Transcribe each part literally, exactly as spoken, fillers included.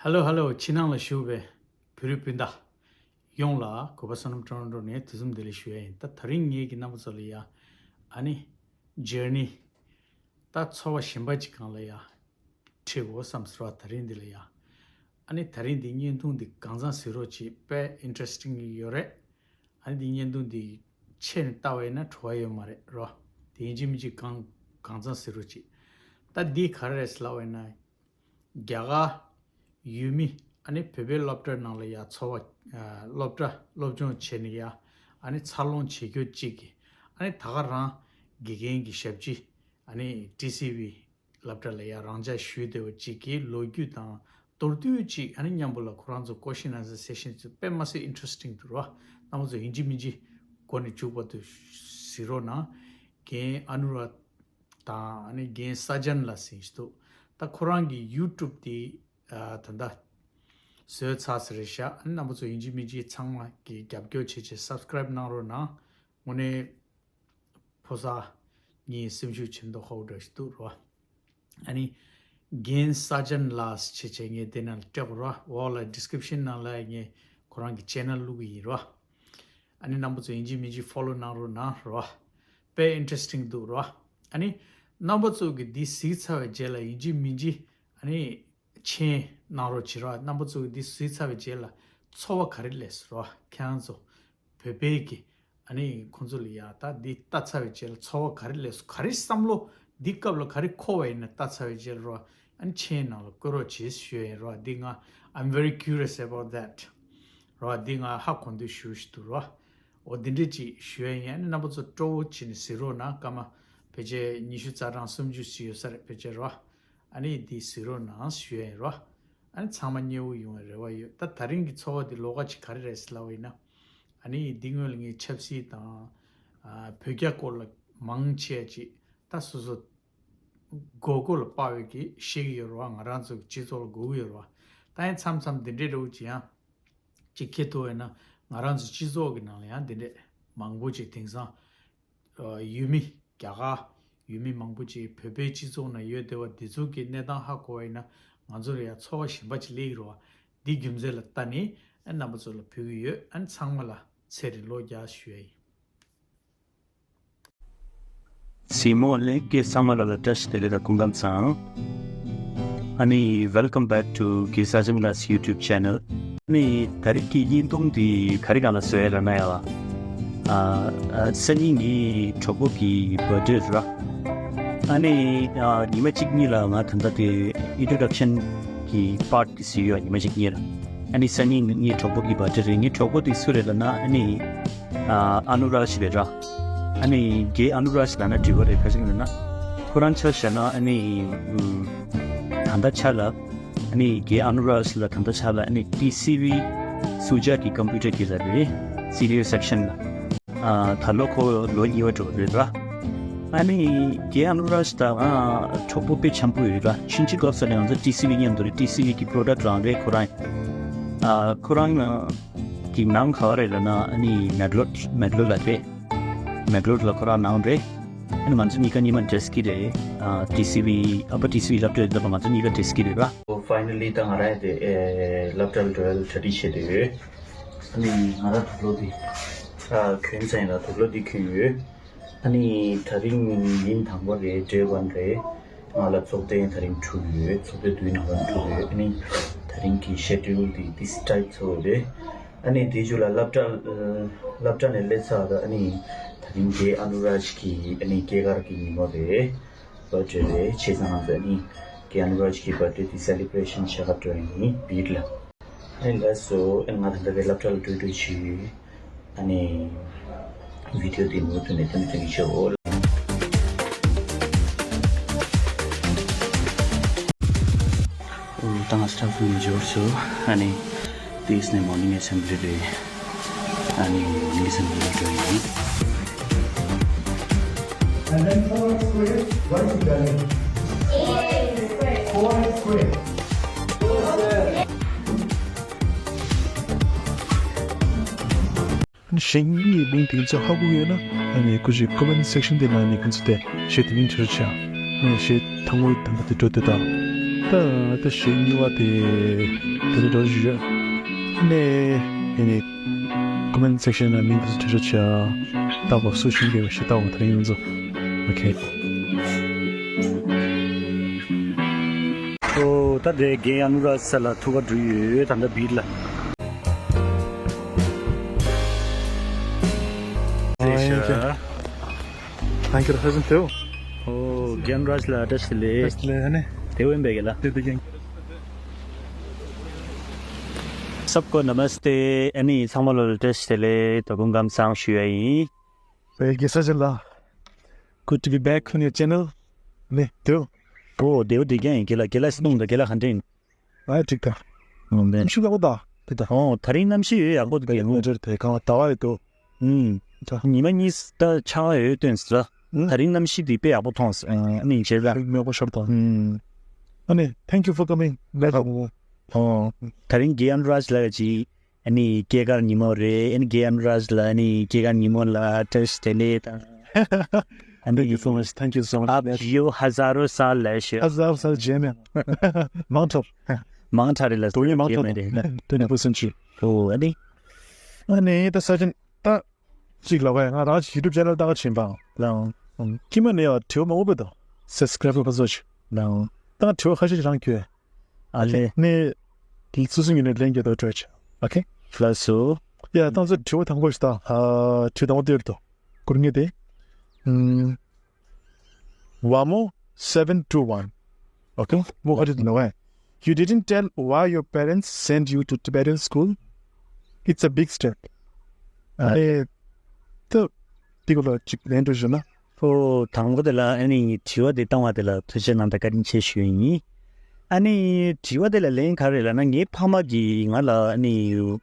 ཧེ་ལོ་ཧེ་ལོ། ཕྱི་ནང་ལ་བཞུགས་པའི་བོད་རིགས་སྤུན་ཟླ་ཡོངས་ལ་གུས་པ་བསོད་ནམས་ཀྲོ་རོན་ཀྲོ་ནས་དུས་གསུམ་བདེ་ལེགས་ཞུ་ཡ་ཡིན། ད་དེ་རིང་ངེད་ཀྱི་རྣམ་པ་ཚོ་ལ་ཡ་ཨ་ནི་ཇར་ནི་ད་ཚོར་བ་གཞན་པ་ཅིག་སྒང་ལ་ཡ་ཁྲིད་དགོས་བསམ་ཟེར་བ། དེ་རིང་འདི་ལ་ཡ་ཨ་ནི་དེ་རིང་འདི་བརྙན་ཐུང་འདི་གང་ཚང་གཟིགས་རོགས་གྱིས། དཔེ་ཨིན་ཊ་རེ་སི་ཊིང་ཡོད་རེད། ཨ་ནི་འདི་བརྙན་ཐུང་འདི་ཆེད་ནས་བལྟ་བ་ཡིན་ན་བྲོ་བ་ཡོད་མ་རེད་རོ། དེ་ཡིན་གཅིག་མིན་གཅིག་གང་གང་ཚང་གཟིགས་རོགས་གྱིས། ད་འདི་ག་རེ་རེད་ཟེར་ལབ་པ་ཡིན་ན། རྒྱ་གར་ཡུལ་མི་ཨ་ནི་བོད་པའི་སློབ་གྲྭ་ནང་ལ་ཡ་འཚོ་བ་ཨ་སློབ་གྲྭ་སློབ་སྦྱོང་བྱས་ནས་ཡ་ཨ་ནི་འཚར་ལོངས་བྱེད་རྒྱུ་གཅིག་གི་ཨ་ནི་ད་ག་རང་དགེ་རྒན་གྱི་ཞབས་ཕྱི་ཨ་ནི་ཊི་སི་ཝི་སློབ་གྲྭ་ལ་ཡ་རང་འཇགས་ཞུས་བསྡད་པ་གཅིག་གི་ལོ་རྒྱུས་དང་མདོར་བསྡུས་གཅིག་ཨ་ནི་མཉམ་པོ་ལ་ཁོ་རང་ཚོ་ཀོ་ཤན་ཨན་སར་སེ་ཤན་ཚོ་དཔེ་མ་སྲིད་ཨིན་ཊ་རེ་སི་ཊིང་འདུག་རོ། རྣམ་པ་ཚོ་ཡིན་གཅིག་མིན་གཅིག་འགོ་ནས་མཇུག་བར་དུ་གཟིགས་རོགས་གནང་། རྒན་ཨ་ནུ་ར་དང་ཨ་ནི་རྒན་ས་ཇན་ལགས་ཟེར་ཞིག་འདུག་ད་ཁོ་རང་གི་ཡུ་ཊུབ་དེ་ཨ་ད་ལྟ་བཟོས་ཚར་ས་རེད་ཤག་ཨ་ནི་རྣམ་པ་ཚོ་ཡིན་གཅིག་མིན་གཅིག་ཚང་མ་གི་རྒྱབ་སྐྱོར་བྱེད་ཆེད་སབ་སི་ཀ་རའིབ་གནང་རོགས་གནང་། དངོས་གནས་ཕོ་གསར་གཉིས་སེམས་ཤུགས་ཆེ་མདོག་ཁ་པོ་འདྲ་ཞིག་འདུག་རོ། ཨ་ནི་རྒན་ས་ཇན་ལགས་བྱས་བྱས་ངས་དེ་ནང་ལ་སྤྲད་དགོས་རོ། འོག་ལ་ཌི་སི་ཀི་རིབ་ཤན་ནང་ལ་ངས་ཁོ་རང་གི་ཆེ་ནལ་བླུག་གི་ཡིན་རོ། ཨ་ནི་རྣམ་པ་ཚོ་ཡིན་གཅིག་མིན་གཅིག་ཕོ་ལོ་གནང་རོགས་གནང་རོ། དཔེ་ཨིན་ཊ་རེ་སི་ཊིང་འདུག་རོ། ཨ་ནི་རྣམ་པ་ཚོ་གི་འདི་གཟིགས་ཚར་བའི་རྗེས་ལ་ཡིན་གཅིག་མིན་གཅིག་ཨ་ནི་མཆན་གནང་རོགས་བྱེད་རོ། རྣམ་པ་ཚོ་གི་འདི་གཟིགས་ཚར་བའི་རྗེས་ལ་ཚོར་བ་ག་རེ་སླེབས་སོང་རོ། ཁྱེད་རང་ཚོ་བོད་པའི་གི་ཨ་ནི་ཁོང་ཚོ་ལ་ཡ་ད་འདི་ལྟ་ཚར་བའི་རྗེས་ལ་ཚོར་བ་ག་རེ་སླེབས་སོང་། ག་རེ་བསམ་བློ་འདི་སྐབས་ལ་ག་རེ་འཁོར་བ་ཡིན་ན་ལྟ་ཚར་བའི་རྗེས་ལ་རོ། ཨ་ནི་མཆན་ནང་ལ་བཀོད་རོགས་བྱེད་ཞུ་ཡ་ཡིན་རོ། འདི་ང་I'm very curious about that རོ། འདི་ང་ཧ་གོ་འདོད་ཞུ་ཞིག་འདུག་རོ། འོ་འདི་འདྲས་ཅིག་ཞུ་ཡ་ཡིན། ཨ་ནི་རྣམ་པ་ཚོ་སྤྲོ་བོ་བྱས་ནས་གཟིགས་རོགས་གནང་། སྐར་མ་ཕལ་ཆེར་ཉི་ཤུ་རྩ་གྲངས་སུམ་ཅུ་ཞིག་ཡོད་ས་རེད་ཕལ་ཆེར་རོ། ཨ་ནི་འདི་གཟིགས་རོགས་གནང་ཞུ་ཡ་ཡིན་རོ། ཨ་ནི་ཚང་མ་མཉེས་པོ་ཡོང་བའི་རེ་བ་ཡོད། ད་དེ་རིང་གི་ཚོར་བ་འདི་ལོགས་ཀ་ཅིག་ག་རེ་རེད་ཟེར་ལབ་པ་ཡིན་ན། ཨ་ནི་འདི་སྔོན་ལ་ངས་ཆབ་སྲིད་དང་ཨ་བོད་རྒྱ་སྐོར་ལ་མང་ཆེ་ཅིག་ད་སོ་སོ་མགོ་སྐོར་ལ་དཔའ་བའི་གི་ཤེས་ཀྱི་ཡོད་རེད་བ། ང་རང་ཚོ་གི་སྤྱི་ཚོགས་ལ་དགོས་ཀྱི་ཡོད་རེད་བ། ད་ཡང་མཚམས་མཚམས་འདི་འདྲའི་འདྲ་བོ་ཅིག་ཡང་ཅིག་ཁེལ་ཐུབ་པ་ཡིན་ན་ང་རང་ཚོ་སྤྱི་ཚོགས་ཀྱི་ནང་ལ་ཡང་འདི་འདྲས་མང་པོ་ཅིག་དེང་སང་ཡུལ་མི་རྒྱ་གར་ཡུལ་མི་མང་པོ་ཅིག་བོད་པའི་སྤྱི་ཚོགས་ནང་ཡོད་བསྡད་པ་འདི་ཚོ་གི་གནས་སྟངས་ཧ་གོ་བ་ཡིན་ན་ང་ཚོ་ལ་ཡང་ཚོར་བ་གཞན་པ་ཅིག་སླེབས་ཀྱི་རེད་བ། འདི་རྒྱུ་མཚན་ལ་ལྟ་ནས་ཨ་རྣམ་པ་ཚོ་ལ་ཕུལ་གྱི་ཡོད། ཨ་ནི་ཚང་མ་ལ་ཚེ་རིང་ལོ་བརྒྱ་ཞུ་ཡ་ཡིན། སྲིང་མོ་ལེགས་སྐྱེས་ཚང་མ་ལ་ལ་བཀྲ་ཤིས་བདེ་ལེགས་དང་སྐུ་ཁམས་བཟང་། ཨ་ནི་welcome back to Kesa Jamla's YouTube channel. ཨ་ནི་ད་རེས་ཀྱི་བརྙན་ཐུང་འདི་ག་རེ་སྒང་ལ་བཟོས་ཡོད་ལབ་ན་ཡ། ཨ་ཨ་སང་ཉིན་ངའི་གྲོགས་པོ་གི་བར་ཐི་ཌེ་རེད། ཨ་ནི་ཨ་ཉི་མ་གཅིག་གཉིས་ལ་ང་ད་ལྟ་དེ་ཨིན་ཊྲོ་ཌག་ཤན་གྱི་པཱརཊ་དེ་བཟོས་ཡོད། ཉི་མ་གཅིག་གཉིས་ལ། ཨ་ནི་སང་ཉིན་ངའི་གྲོགས་པོ་གི་བར་ཐི་ཌེ་རེད། ངའི་གྲོགས་པོ་དེ་སུ་རེད་ལབ་ན་ཨ་ནི། ཨ་ཨ་ནུ་རཱཇ་རེད་ར། ཨ་ནི་རྒན་ཨ་ནུ་རཱཇ་ལབ་ན་འགྲིག་པ་རེད། ག་ཅི་ལབ་ན་ཁོ་རང་ཆ་བཞག་ན་ཨ་ནི་ཨུམ་ད་ལྟ་ཆ་ལ་ཨ་ནི་རྒན་ཨ་ནུ་རཱཇ་ལ་ད་ལྟ་ཆ་ལ་ཨ་ནི་ཊི་སི་ཝི་སུ་ཇ་གི་ཀམ་པུ་ཊར་གི་ལ་རེད། སི་ནི་ཡར་སེག་ཤན་ལ་ཨ་ད་ལོ་ཁོ་ལོ་གཉིས་པ་འགྲོ་རེད་ར། ཨ་ནི་རྒན་ཨ་ནུ་རཱཇ་དང་ང་གྲོགས་པོ་དཔེ་འཆམ་པོ་ཡོད་ར། ཕྱིན་ཆད་སྐབས་སུ་ནས་ང་ཚོ་ཊི་སི་ཝི་མཉམ་དུ་རེད། ཊི་སི་ཝི་གི་པྲོ་ཌག་རང་རེད་ཁོ་རང་། ཨ་ཁོ་རང་གི་ནང་ག་བ་རེད་ལབ་ན་ཨ་ནི་མེག་ལོཌ་མེག་ལོཌ་ལ་རེད། མེག་ལོཌ་ལ་ཁོ་རང་ནང་རེད། ཨ་ནི་ང་ཚོ་གཉིས་ཀ་ཉི་མ་འབྲེལ་གྱི་རེད། ཨ་ཊི་སི་ཝི་ཨ་ཕ་ཊི་སི་ཝི་སློབ་གྲྭ་ལ་ང་ཚོ་གཉིས་ཀ་འབྲེལ་གྱི་རེད་ར། ཨོ་ཕའི་ནལ་ལི་ད་ང་རང་དེ་ཨེ་སློབ་གྲྭ་ལ་འགྲོ་ཡ་ལ་གྲ་སྒྲིག་བྱེད་དུ་ཡོད། ཨ་ནི་ང་རང་དུག་ལོག་དེ་ཨ་གྱོན་ཚར་ཡིན་ལ་དུག་ལོག་དེ་གྱོན་ཡོད། ཨ་ནི་ད་རིང་ཉིན་དང་པོ་རེད། ཌེ་ཝན་རེད། ང་ལ་ཚོགས་ཐེངས་ད་རིང་དྲུག་ཡོད། ཚོགས་ཐེངས་བདུན་ནང་ལ་དྲུག་ཡོད། ཨ་ནི་ད་རིང་གི་ཤེ་ཌུལ་འདི་this type ཚོ་རེད། ཨ་ནི་དེ་རྗེས་ལ་སློབ་གྲྭ་སློབ་གྲྭ་ནས་སླེབས་ཚར་ད་ཨ་ནི་ད་རིང་རྒན་ཨ་ནུ་རཱཇ་གི་ཨ་ནི་སྐྱེས་སྐར་གྱི་ཉིན་མོ་རེད། བར་ཐི་ཌེ་རེད། བྱས་ཙང་ང་ཚོ་ཨ་ནི་རྒན་ཨ་ནུ་རཱཇ་གི་བར་ཐི་ཌེ་འདི་སེ་ལི་བྷི་རེ་ཤན་བྱེད་ག་འགྲོ་ཡ་ཡིན་བིཌ་ལ། ཨ་ནི་ལགས་སོ། ཨ་ནི་ང་ད་ལྟ་བའི་སློབ་གྲྭ་ལ་འགྲོ་འགྲོ་བྱེད་ཡོད། ཨ་ནི་བི་ཌི་ཡོ་འདི་མུ་མཐུད་ནས་སྟོན་སྟོན་གྱི་ཆེའོ། ད་ང་སི་ཊཱཕ་རུམ་ནས་འབྱོར་སོང་། ཨ་ནི་དེ་ནས་མོར་ནིང་ཨེ་སེམ་བྷི་ལི་རེད། ཨ་ནི་མོར་ནིང་ཨེ་སེམ་བྷི་ལི་འགྲོ་ཡིན། And then forward square, rising ballet. Forward square. གཞན་གཉིས་མིང་དེ་ཚོ་ཧ་གོ་ཡོད་ན་ཨ་ནི་སྐུ་མཁྱེན་ཀོ་མེན་ཊི་སེག་ཤན་དེ་ནང་ནས་ཁོང་ཚོ་དེ་གཞས་དེ་མིང་བྲིས་རོགས་བྱས། ཨ་ནི་གཞས་ཐང་པོ་ད་ལྟ་དེ་འགྲོ་དེ་དང་། ད་ད་ཞེ་གཉིས་པ་དེ་དེ་རིང་འགྲོ་བཞིན་ཡོད། ནས་ཡིན་ནི་comment section ནང་མིང་དེ་ཚོ་བྲིས་ཤོག་བྱ། ལྟ་བ་སུ་ཤེས་མཁན་ཞིག་ལྟ་བ་དེ་རིང་ཡོད་ཚོ། ཨོ་ཁེ། ཨོ་ད་དེ་རྒན་ཨ་ནུ་ར་ས་ལ་ཐུག་ག་འགྲོ་ཡོད་ད་ལྟ་བིར་ལ། ཨོ་ཡིན་ཀྱང་། Thank you, President Teo. ཨོ་རྒན་རཱཇ་ལགས་བཀྲ་ཤིས་བདེ་ལེགས། བཀྲ་ཤིས་བདེ་ལེགས་ཨ་ནི། དེ་བོན་པའི་གི་ལ། དེ་དེ་རྒན། सबको नमस्ते ཨ་ནི་ཚང་མ་ལོ་ལ་བཀྲ་ཤིས་བདེ་ལེགས་དོ་དགོང་ཁམས་བཟང་ཞུ་ཡ་ཡིན། བའི་གེ་ས་ཅན་ལ། Good to be back on your channel. ནི་དེའོ། ཨོ་དེའོ་དེ་རྒན་ཡིན་གེ་ལ་གེ་ལ་སི་ནོང་ད་གེ་ལ་ཧན་ཏིན། ཨ་ཅིག་ད། ཨོ་མེན། ཤུགས་ཡག་པོ་ད། དེ་ད། ཨོ་ད་རིང་གནམ་གཤིས་ཡོད་ཡག་པོ་དེ་གེ་ལ་ཧན་ཏིན་དེ་གང་ད་བ་ཡོད་དོ། ཨུམ། ད། ཉི་མ་གཉིས་ད་ཆར་པ་ཡོད་སྟོན་ཟེར། ཨུམ། ད་རིང་གནམ་གཤིས་འདི་དཔེ་ཡག་པོ་མཐོང་ཟེར། ཨ་ནི་བྱས་ཙང་། མེག་པོ་ཤར་དང་། ཨུམ། ཨ་ནི་thank you for coming back. ཨོ། ད་རིང་རྒན་ཨ་ནུ་རཱཇ་ལགས་ཀྱིས་ཨ་ནི་སྐྱེས་སྐར་ཉིན་མོ་རེད། ཨ་ནི་རྒན་ཨ་ནུ་རཱཇ་ལགས་ཨ་ནི་སྐྱེས་སྐར་ཉིན་མོ་ལ་བཀྲ་ཤིས་བདེ་ལེགས་དང་། ཨ་ནི། Thank you so much. Thank you so much. आप जियो हजारों साल ऐसे। हजारों साल जिए मैं। མང་ཐོབ། མང་ཐོབ་རེད་ལ། དོ་ཡིན་མང་ཐོབ་རེད། དོ་ཡིན་པོ་སེམས་ཆུ། ཨོ་ཨ་ནི། ཨ་ནི་ད་ས་ཆེན། ད། གཅིག་ལབ་ཡ་ང་རང་གི་YouTube channel ལྟ་ག་ཕྱིན་པའང་། ལའང་། ཁྱི་མ་ནས་ཡང་དྲི་བ་མང་པོ་འདུག Subscribe ཕ་ཚོ་ཆུ། ལའང་། ད་དྲི་བ་ཁ་ཤས་ཤིག་རང་གྱོད། ཨ་ལེ། ནས། དེ་སུ་སུ་ངོས་ནས་ལན་རྒྱག་དོ་སྤྲོད་ཆ། ཨོ་ཁེ། ལགས་སོ། ཡ་ད་ཚོ་དྲི་བ་དང་པོ་ཞིག་ད། དྲི་དང་པོ་དེར་དོ། སྐུར་ངེས་དེ། ཨུམ། Vamo seven two one. Okay. What is no way? You didn't tell why your parents sent you to Tibetan school. It's a big step. ཨ་ཨེ། ད། དེ་གོ་ལ་ཅིག་ལན་འགྲོ་ཞུ་ན། ཨོ་དང་པོ་དེ་ལ་ཨ་ནི་དྲི་བ་དེ་བཏང་བ་དེ་ལ་ཐུགས་རྗེ་གནང་དང་བཀའ་དྲིན་ཆེ་ཞུ་ཡིན། ཨ་ནི་དྲི་བ་དེ་ལ་ལན་ག་རེ་ལབ་ན་ངའི་ཕ་མ་གིས་ང་ལ་ཨ་ནི་བོད་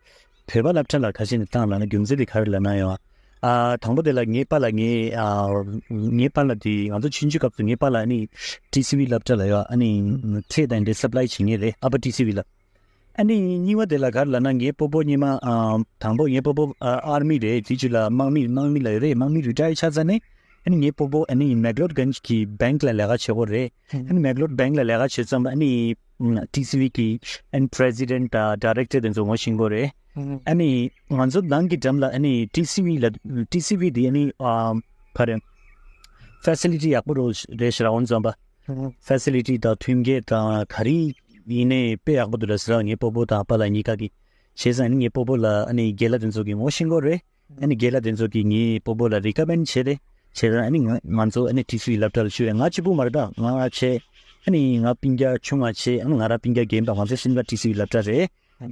པ་སློབ་གྲྭ་ལ་ག་ཞིག་ནས་བཏང་ལབ་ན་རྒྱུ་མཚན་དེ་ག་རེ་ལབ་ན་ཡང་། ཨ་དང་པོ་དེ་ལ་ངའི་པཱ་ལགས་ངའི་ཨ་ངའི་པཱ་ལགས་དེ་ང་ཚོ་ཆུང་ཆུང་སྐབས་སུ་ངའི་པཱ་ལགས་ཨ་ནི་ཊི་སི་ཝི་སློབ་གྲྭ་ལ་ཡོད་ཨ་ནི་ཁྲལ་དང་འདྲེ་སབ་ལའི་བྱེད་མཁན་རེད། ཨ་ཕ་ཊི་སི་ཝི་ལ། ཨ་ནི་གཉིས་པ་དེ་ལ་ག་རེ་ལབ་ན་ངའི་སྤོ་བོ་གཉིས་མ་ཨ་དང་པོ་ངའི་སྤོ་བོ་ཨ་ཨར་མི་རེད། དེ་རྗེས་ལ་དམག་མི་དམག་མི་ལ་ཡོད་རེད། དམག་མི་རི་ཊ་ཡར་ཆགས་ཚར་ནས་ཨ་ནི་ངའི་སྤོ་བོ་ཨ་ནི་མེག་ལོར་གན་གྱི་བེང་ལ་ལས་ཀ་བྱེད་དགོས་རེད། ཨ་ནི་མེག་ལོར་བེང་ལ་ལས་ཀ་བྱེད་ཙམ་ཨ་ནི་ཊི་སི་ཝི་གི་ཨ་ནི་པི་རེ་སི་ཌེན་ཊ་དང་ཌའི་རེག་ཊར་དེ་ཚོ་ངོ་ཤེས་དགོས་རེད། ཨ་ནི་ང་ཚོ་ནང་གི་འགྲམ་ལ་ཨ་ནི་ཊི་སི་ཝི་ལ་ཊི་སི་ཝི་དེ་ཨ་ནི་ཨ་ག་རེ་ཕེ་སི་ལི་ཊི་ཡག་པོ་རོ་རེད་ཤག་ར། འོན་ཙམ་པ་ཕེ་སི་ལི་ཊི་དང་མཐུན་རྐྱེན་དང་ག་རེ་ཡིན་ནའི་དཔེ་ཡག་པོ་འདུག་ལ་ཟེར་བ་ངའི་སྤོ་བོ་དང་པཱ་ལགས་གཉིས་ཀ་གིས། བྱས་ཙང་ཨ་ནི་ངའི་སྤོ་བོ་ལ་ཨ་ནི་རྒན་ལགས་དེ་ཚོ་གིས་ངོ་ཤེས་དགོས་རེད། ཨ་ནི་རྒན་ལགས་དེ་ཚོ་གིས་ངའི་སྤོ་བོ་ལ་རི་ཀ་མེན་ཌི་བྱས་རེད། བྱས་ཙང་ཨ་ནི་ང་ང་ཚོ་ཨ་ནི་ཊི་སི་ཝི་སློབ་གྲྭ་ལ་བཅུག་ཡ། ང་གཅིག་པུ་མ་རེད་ད། ང་བྱས། ཨ་ནི་ང་སྤུན་ཀྱག་ཆུང་ང་བྱས། ཨ་ནི་ང་རང་སྤུན་ཀྱག་རྒན་པ་ང་ཚོ་གསུམ་ཀ་ཊི་སི་ཝི་སློབ་གྲྭ་རེད།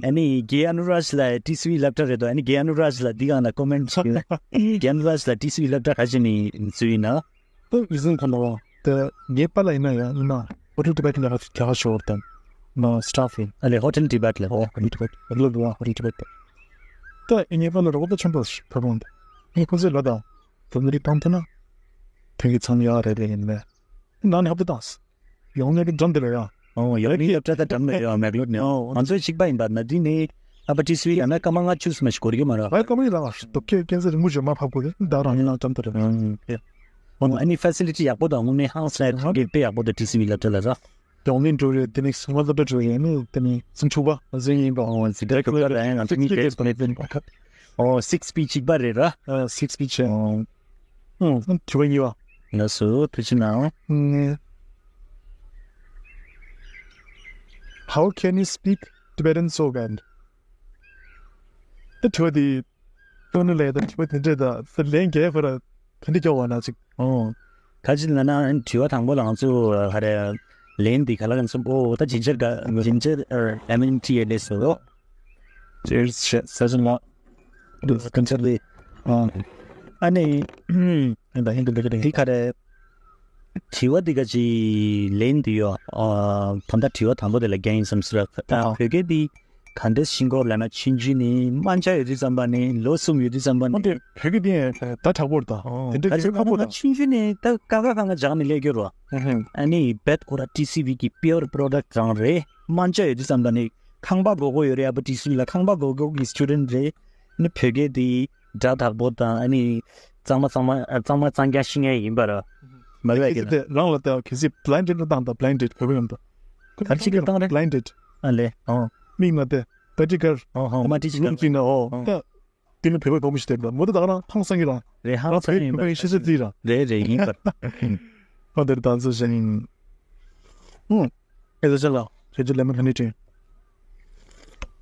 ཨ་ནི་རྒན་ཨ་ནུ་རཱཇ་ལགས་ཊི་སི་ཝི་སློབ་གྲྭ་རེད་དོ། ཨ་ནི་རྒན་ཨ་ནུ་རཱཇ་ལགས་འདི་ག་ན་ཀོ་མེན་ཊི་བྱེད། རྒན་ཨ་ནུ་རཱཇ་ལགས་ཊི་སི་ཝི་སློབ་གྲྭ་ག་ཅི་ནས་འཛུལ་ཡིན་ན། ཨོ་རི་ཛིན་ཁོ་ན་བ། དེ་ངའི་པཱ་ལགས་ཡིན་ན་ཡང་ཡིན་ན་ཧོ་ཊེལ་ཊི་བེཊ་ལ་ཁ་ཁ་ཤོར་དང་། ན་སི་ཊཱཕ་ཡིན། ཨ་ལེ་ཧོ་ཊེལ་ཊི་བེཊ་ལ། ཨོ་ཧོ་ཊེལ་ཊི་བེཊ་ལ་ལོ་ལོ་ཧོ་ཊེལ་ཊི་བེཊ་ལ། ད་ངའི་པཱ་ལགས་རོགས་པ་ཆེན་པོ་ཞིག་ཕ་བོང་དེ། ངས་ཁོ་ཚོའི་ལ་དང་། དོ་ནི་རིགས་བཏང་ཐུབ་ན། དེང་གི་ཚང་ཡག་རེད་རེད་ཡིན་མེད། ནང་ནས་ཧབ་ཏུ་བཏང་སི། ཡོང་ནས་ཀྱི་འགྲམ་དེ་ལ་ཡ། ཨོ་ཡོང་ནས་སློབ་གྲྭ་ད་འགྲམ་ལ་ཡོད་མེག་ལོར་ནས། ཨོ་ང་ཚོའི་གཅིག་པ་ཡིན་པ་ན་དེ་ནས་ཨ་ཕ་ཊི་སི་ཝི་ཡང་ན་སྐར་མ་ལྔ་བཅུ་ཙམ་ཞིག་འགོར་གྱི་མ་རེད། ཨ་སྐར་མ་ཡིན་ལ་ང་ཞིག་སྟོབས་ཁེ་ཀན་སར་རིང་པོ་བྱས་མ་ཕབ་དགོས་རེད། ད་རང་ཡིན་ལ་འགྲམ་དུ་རེད། ཨོ་ཨ་ནི་ཕེ་སི་ལི་ཊི་ཡག་པོ་དང་དངོས་གནས་ཧང་སང་དེ་དཔེ་ཡག་པོ་དང་ཊི་སི་ཝི་སློབ་གྲྭ་ལ་ར། ཡོང་ནས་འགྲོ་རེད། དེ་ནས་སུང་མ་སློབ་གྲྭ་འགྲོ་རེད། ནི་དེ་ནས་སུང་ཕྲུག་པ་ང་ཚོ་ཡིན་པ། ཨོ་ཟི་ཌ་ཀ་ལ་ཡང་ང་ཚོ་གཉིས་ཀས་ཨོ་སིག་པི་གཅིག་པ་རེད་ར། ཨ་སིག་པི་ཆེ། ཨོ། ཨང་། དྲི་བ་གཉིས་པ། ལགས་སོ་ཐུགས་རྗེ་གནང་། ཨང་། How can you speak Tibetan so well? ད་དྲི་བ་དེ་ཏོ་ནི་ལས་ད་དྲི་བ་དེ་འདྲས་ད་ལན་རྒྱག་ཁོ་ར་དེ་འདྲས་སྐྱོ་བ་ན་ཅིག་ཨོ། ཁ་ཅིག་ལ་ན་དྲི་བ་དང་པོ་ལ་ང་ཚོ་ག་རེ་ལན་འདི་ག་ལ་ང་ཚོ་ཨོ་ད་ཇིན་ཇར་ག་ཇིན་ཇར་ཨེ་མི་ཊི་ཨེ་ལེ་སོ། Cheers, session one. This is considerably, um, ཨ་ནི། ཨ་ད་ཧིན་དུ་འདི་ག་དེ་ག་རེ། དྲི་བ་འདི་ག་ཅི་ལན་འདི་ཡོད། ཨ་ད་ལྟ་དྲི་བ་དང་པོ་དེ་ལ་རྒྱག་ཡིན་བསམ་སོང་ར། ད་ཨ་བོད་སྐད་འདི་ག་འདྲ་ཤེས་དགོས་ལབ་ན་ཆུང་ཆུང་ནས་དམའ་འབྱར་ཡོད་དུས་ཙམ་པ་ནས་ལོ་གསུམ་ཡོད་དུས་ཙམ་པ་ནས། འོན་ཏེ་བོད་སྐད་འདི་ད་དྲག་པོ་རེད་ད། ཨོ་དེ་འདྲ་ད་ཁྱོད་ཁག་པོ་ང་ད་ཆུང་ཆུང་ནས་ད་ཀ་ཁ་ག་ང་སྦྱངས་ནས་སླེབས་ཡོད་ར། ཨ་ནི་རྦད་ཁོ་ར་ཊི་སི་ཝི་གི་པིའོར་པྲོ་ཌག་རང་རེད། དམའ་འབྱར་ཡོད་དུས་ཙམ་པ་ནས་ཁང་པ་དགོས་དགོས་ཡོད་རེད། ཨ་ཕ་ཊི་སི་ཝི་ལ་ཁང་པ་དགོས་དགོས་ཀྱི་སི་ཊུ་ཌེན་ཊི་རེད། ཨ་ནི་བོད་སྐད་དེ་སྒྲ་དག་པོ་དང་ཨ་ནི་གཙང་མ་གཙང་མ་གཙང་མ་གཙང་རྐྱང་ཤེས་མཁན་ཡིན་པ་ར། མ་རེད་ཀྱི་ད། དེ་རང་ལ་ལྟ་གལ་སྲིད་བྷི་ལའིན་ཌི་ཌེ་ཊི་བཏང་དང་བྷི་ལའིན་ཌི་ཌེ་ཊི་བོད་པ་ཡིན་དང་། ག་རེ་བྱེད་ཀྱི་བཏང་རེད། Blinded། ཨ་ལེ། ཨོ། མིག་ན་དེ་སྤེ་ཊི་ཀལ། ཨོ་ཧོ། མ་ཏི་ཅི་ལུག་ཅི་ན། ཨོ། ད་དེ་ནི་བོད་པའི་བུ་མོ་ཞིག་དེ་མོ་ད་ད་ག་རང་ཧང་སང་གི་རང་། རེད། ཧང་སང་ཡིན་པ་ཤེས་ཚད་དེ་རང་། རེད་རེད། ཡིན་པ། ཨ་དེར་ད་ཚོ་ཞན། ཨུ། ཨེ་ཟ་ཅན་ལ་ཁྱེད་ཚོ་ལེ་མོན་ཧ་ནི་ཏི།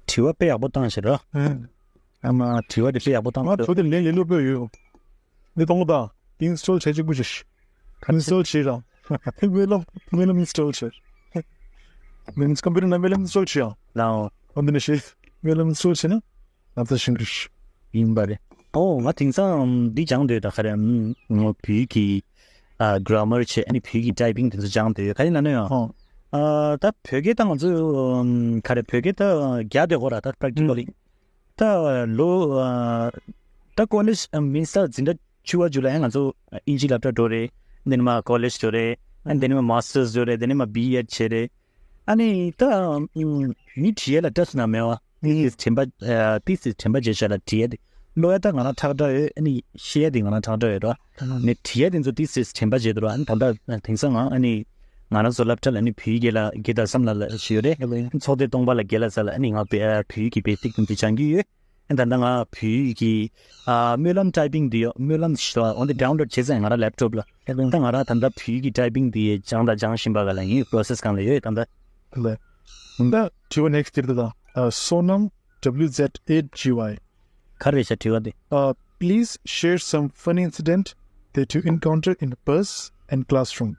དྲི་བ་དཔེ་ཡག་པོ་བཏང་ཤག་ར། ཨ་མ་དྲི་བ་དེ་དཔེ་ཡག་པོ་བཏང་ཨ་ཤག་ར། ཚོ་དེ་ལན་ལེ་ལོ་པོ་ཡོད། འདི་གཏོང་གོ་ད། ཨིན་སི་ཊོལ་བྱས་གཅིག་པུ་ཞིག་ཨིན་སི་ཊོལ་བྱས་ར། ཝེ་ལམ་ཝེ་ལམ་ཨིན་སི་ཊོལ་བྱས། མིན་ཀམ་པུ་ཊར་ནང་ཝེ་ལམ་ཨིན་སི་ཊོལ་བྱས་ཡ། ལའོ། ཨོ་འདི་ནས་བྱས། ཝེ་ལམ་ཨིན་སི་ཊོལ་བྱས་ན། ང་ཚོ་ཤིང་རིས། ཡིན་པ་རེད། ཨོ་ང་དེང་སང་འདི་སྦྱང་འདོད་ད་ག་རེ། ང་བོད་ཀྱི་ཨ་གྷ་ར་མར་བྱས། ཨ་ནི་བོད་ཀྱི་ཊའི་པིང་དེ་ཚོ་སྦྱང་འདོད་ཡོད། ག་རེ་ན་ནོ་ཡང་། ཨོ། ཨ་ད་བོད་སྐད་ད་ང་ཚོ་ག་རེ་བོད་སྐད་ད་རྒྱག་འདོད་གོ་ར་ད་པྲེག་ཊི་ཀལ་ལི། ད་ལོ་ཨ་ད་ཀོ་ལེཇ་ཨ་མིན་ས་འཛིན་གྲྭ་བཅུ་པ་བཅུ་ལ་ཡང་ང་ཚོ་ཨིན་ཇི་སློབ་གྲྭ་འགྲོ་རེད། འདི་ནས་མ་ཀོ་ལེཇ་འགྲོ་རེད། ཨ་འདི་ནས་མ་མ་སི་ཊར་འགྲོ་རེད། འདི་ནས་མ་བི་ཨེཌ་བྱས་རེད། ཨ་ནི་ད་ཨ་མི་དྲི་ཡ་ལ་སྐྲག་སྣང་མེད་པ། ཏི་སིས་དྲན་པ་ཨ་ཏི་སིས་དྲན་པ་བརྗེད་ཤག་ལ་དྲི་ཡ་དེ། ཀློག་ཡ་ད་ང་རང་ཁྲག་ཁྲག་ཡོད། ཨ་ནི་བཤད་ཡ་དེ་ང་རང་ཁྲག་ཁྲག་ཡོད་ར། ནས་དྲི་ཡ་དེ་ཚོ་ཏི་སིས་དྲན་པ་བརྗེད་འདུག་ར། ཨ་ནི་ད་ལྟ་དེང་སང་ང་ཨ་ནི་ང་རང་ཚོ་སློབ་གྲྭ་ལ་ཨ་ནི་བོད་ཡིག་དགེ་ལགས་དགེ་ལགས་བསམ་ལགས་ལ་ཞུ་ཡོད་རེད། ཚོགས་སྡེ་སྟོང་པ་ལ་དགེ་ལགས་ས་ལ་ཨ་ནི་ང་བོད་ཨ་བོད་ཡིག་གི་བེ་སིག་དེ་ཚོ་སྦྱང་གི་ཡོད། ཨ་ད་ལྟ་ང་བོད་ཡིག་གི་ཨ་སྨོན་ལམ་ཊའི་པིང་དེ་ཡོད། སྨོན་ལམ་ཞེས་པ་འོ་འདི་ཌའུན་ལོཌ་བྱས་ཙང་ང་རང་ལེབ་ཊོབ་ལ། ད་ང་རང་ད་ལྟ་བོད་ཡིག་གི་ཊའི་པིང་དེ་སྦྱང་དང་སྦྱང་བཞིན་པ་ག་ལ་ཡིན། པོ་རོ་སེ་སི་སྒང་ལ་ཡོད་ད་ལྟ། ལེ། ད་དྲི་བ་ནེག་སི་ཊི་དེ་ད། ཨ་Sonam W Z eight G Y། ག་རེ་བྱ་དྲི་བ་དེ། Uh, please share some funny incident that you encounter in the bus and classroom.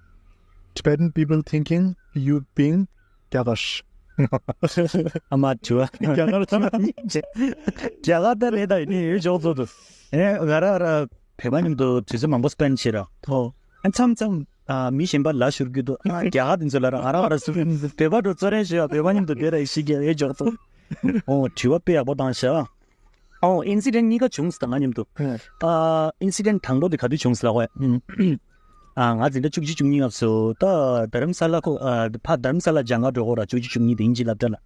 Tibetan people thinking you being རྒྱ་གར། ཨ་མ་དྲི་བ། རྒྱ་གར་ཚང་མ་རྒྱ་གར་ད་རེད་ད་ཡིན་ཡོད་ཅོག་ཚོ་དུ། ཨེ་ང་ར་ར་བོད་པ་མཉམ་དུ་དུས་ཚོད་མང་པོ་སྤེན་བྱེད་ར། ཨོ། ཨ་མཚམས་མཚམས་ཨ་མི་གཞན་པ་ལ་ཤོར་རྒྱུ་འདུག་ཨ་རྒྱ་གར་དེ་ཚོ་ལ་ར་ང་ར་བ་ར་སུ་བོད་པ་འགྲོ་ཚོ་རེ་ཞེས་བོད་པ་མཉམ་དུ་བསྡད་ར་ཤི་རྒྱ་ཨེ་ཅོག་ཚོ། ཨོ་དྲི་བ་དཔེ་ཡག་པོ་བཏང་ཤག་ཨོ་ཨིན་སི་ཌེན་གཉིས་ཀ་བྱུང་སོང་ད་ང་མཉམ་དུ། ཨ་ཨིན་སི་ཌེན་དང་པོ་དེ་ག་དུས་བྱུང་སོང་ལ་ཧོ། ཨ་ང་འཛིན་གྲྭ་བཅུ་གཅིག་བཅུ་གཉིས་སྐབས་སུ་ད་རྡ་རམ་ས་ལ་ཁོ་ཨ་ཕ་རྡ་རམ་ས་ལ་སྦྱང་ག་འགྲོ་གོ་ར་བཅུ་གཅིག་བཅུ་གཉིས་དེ་ཨིན་ཇི་སློབ་གྲྭ་ལ།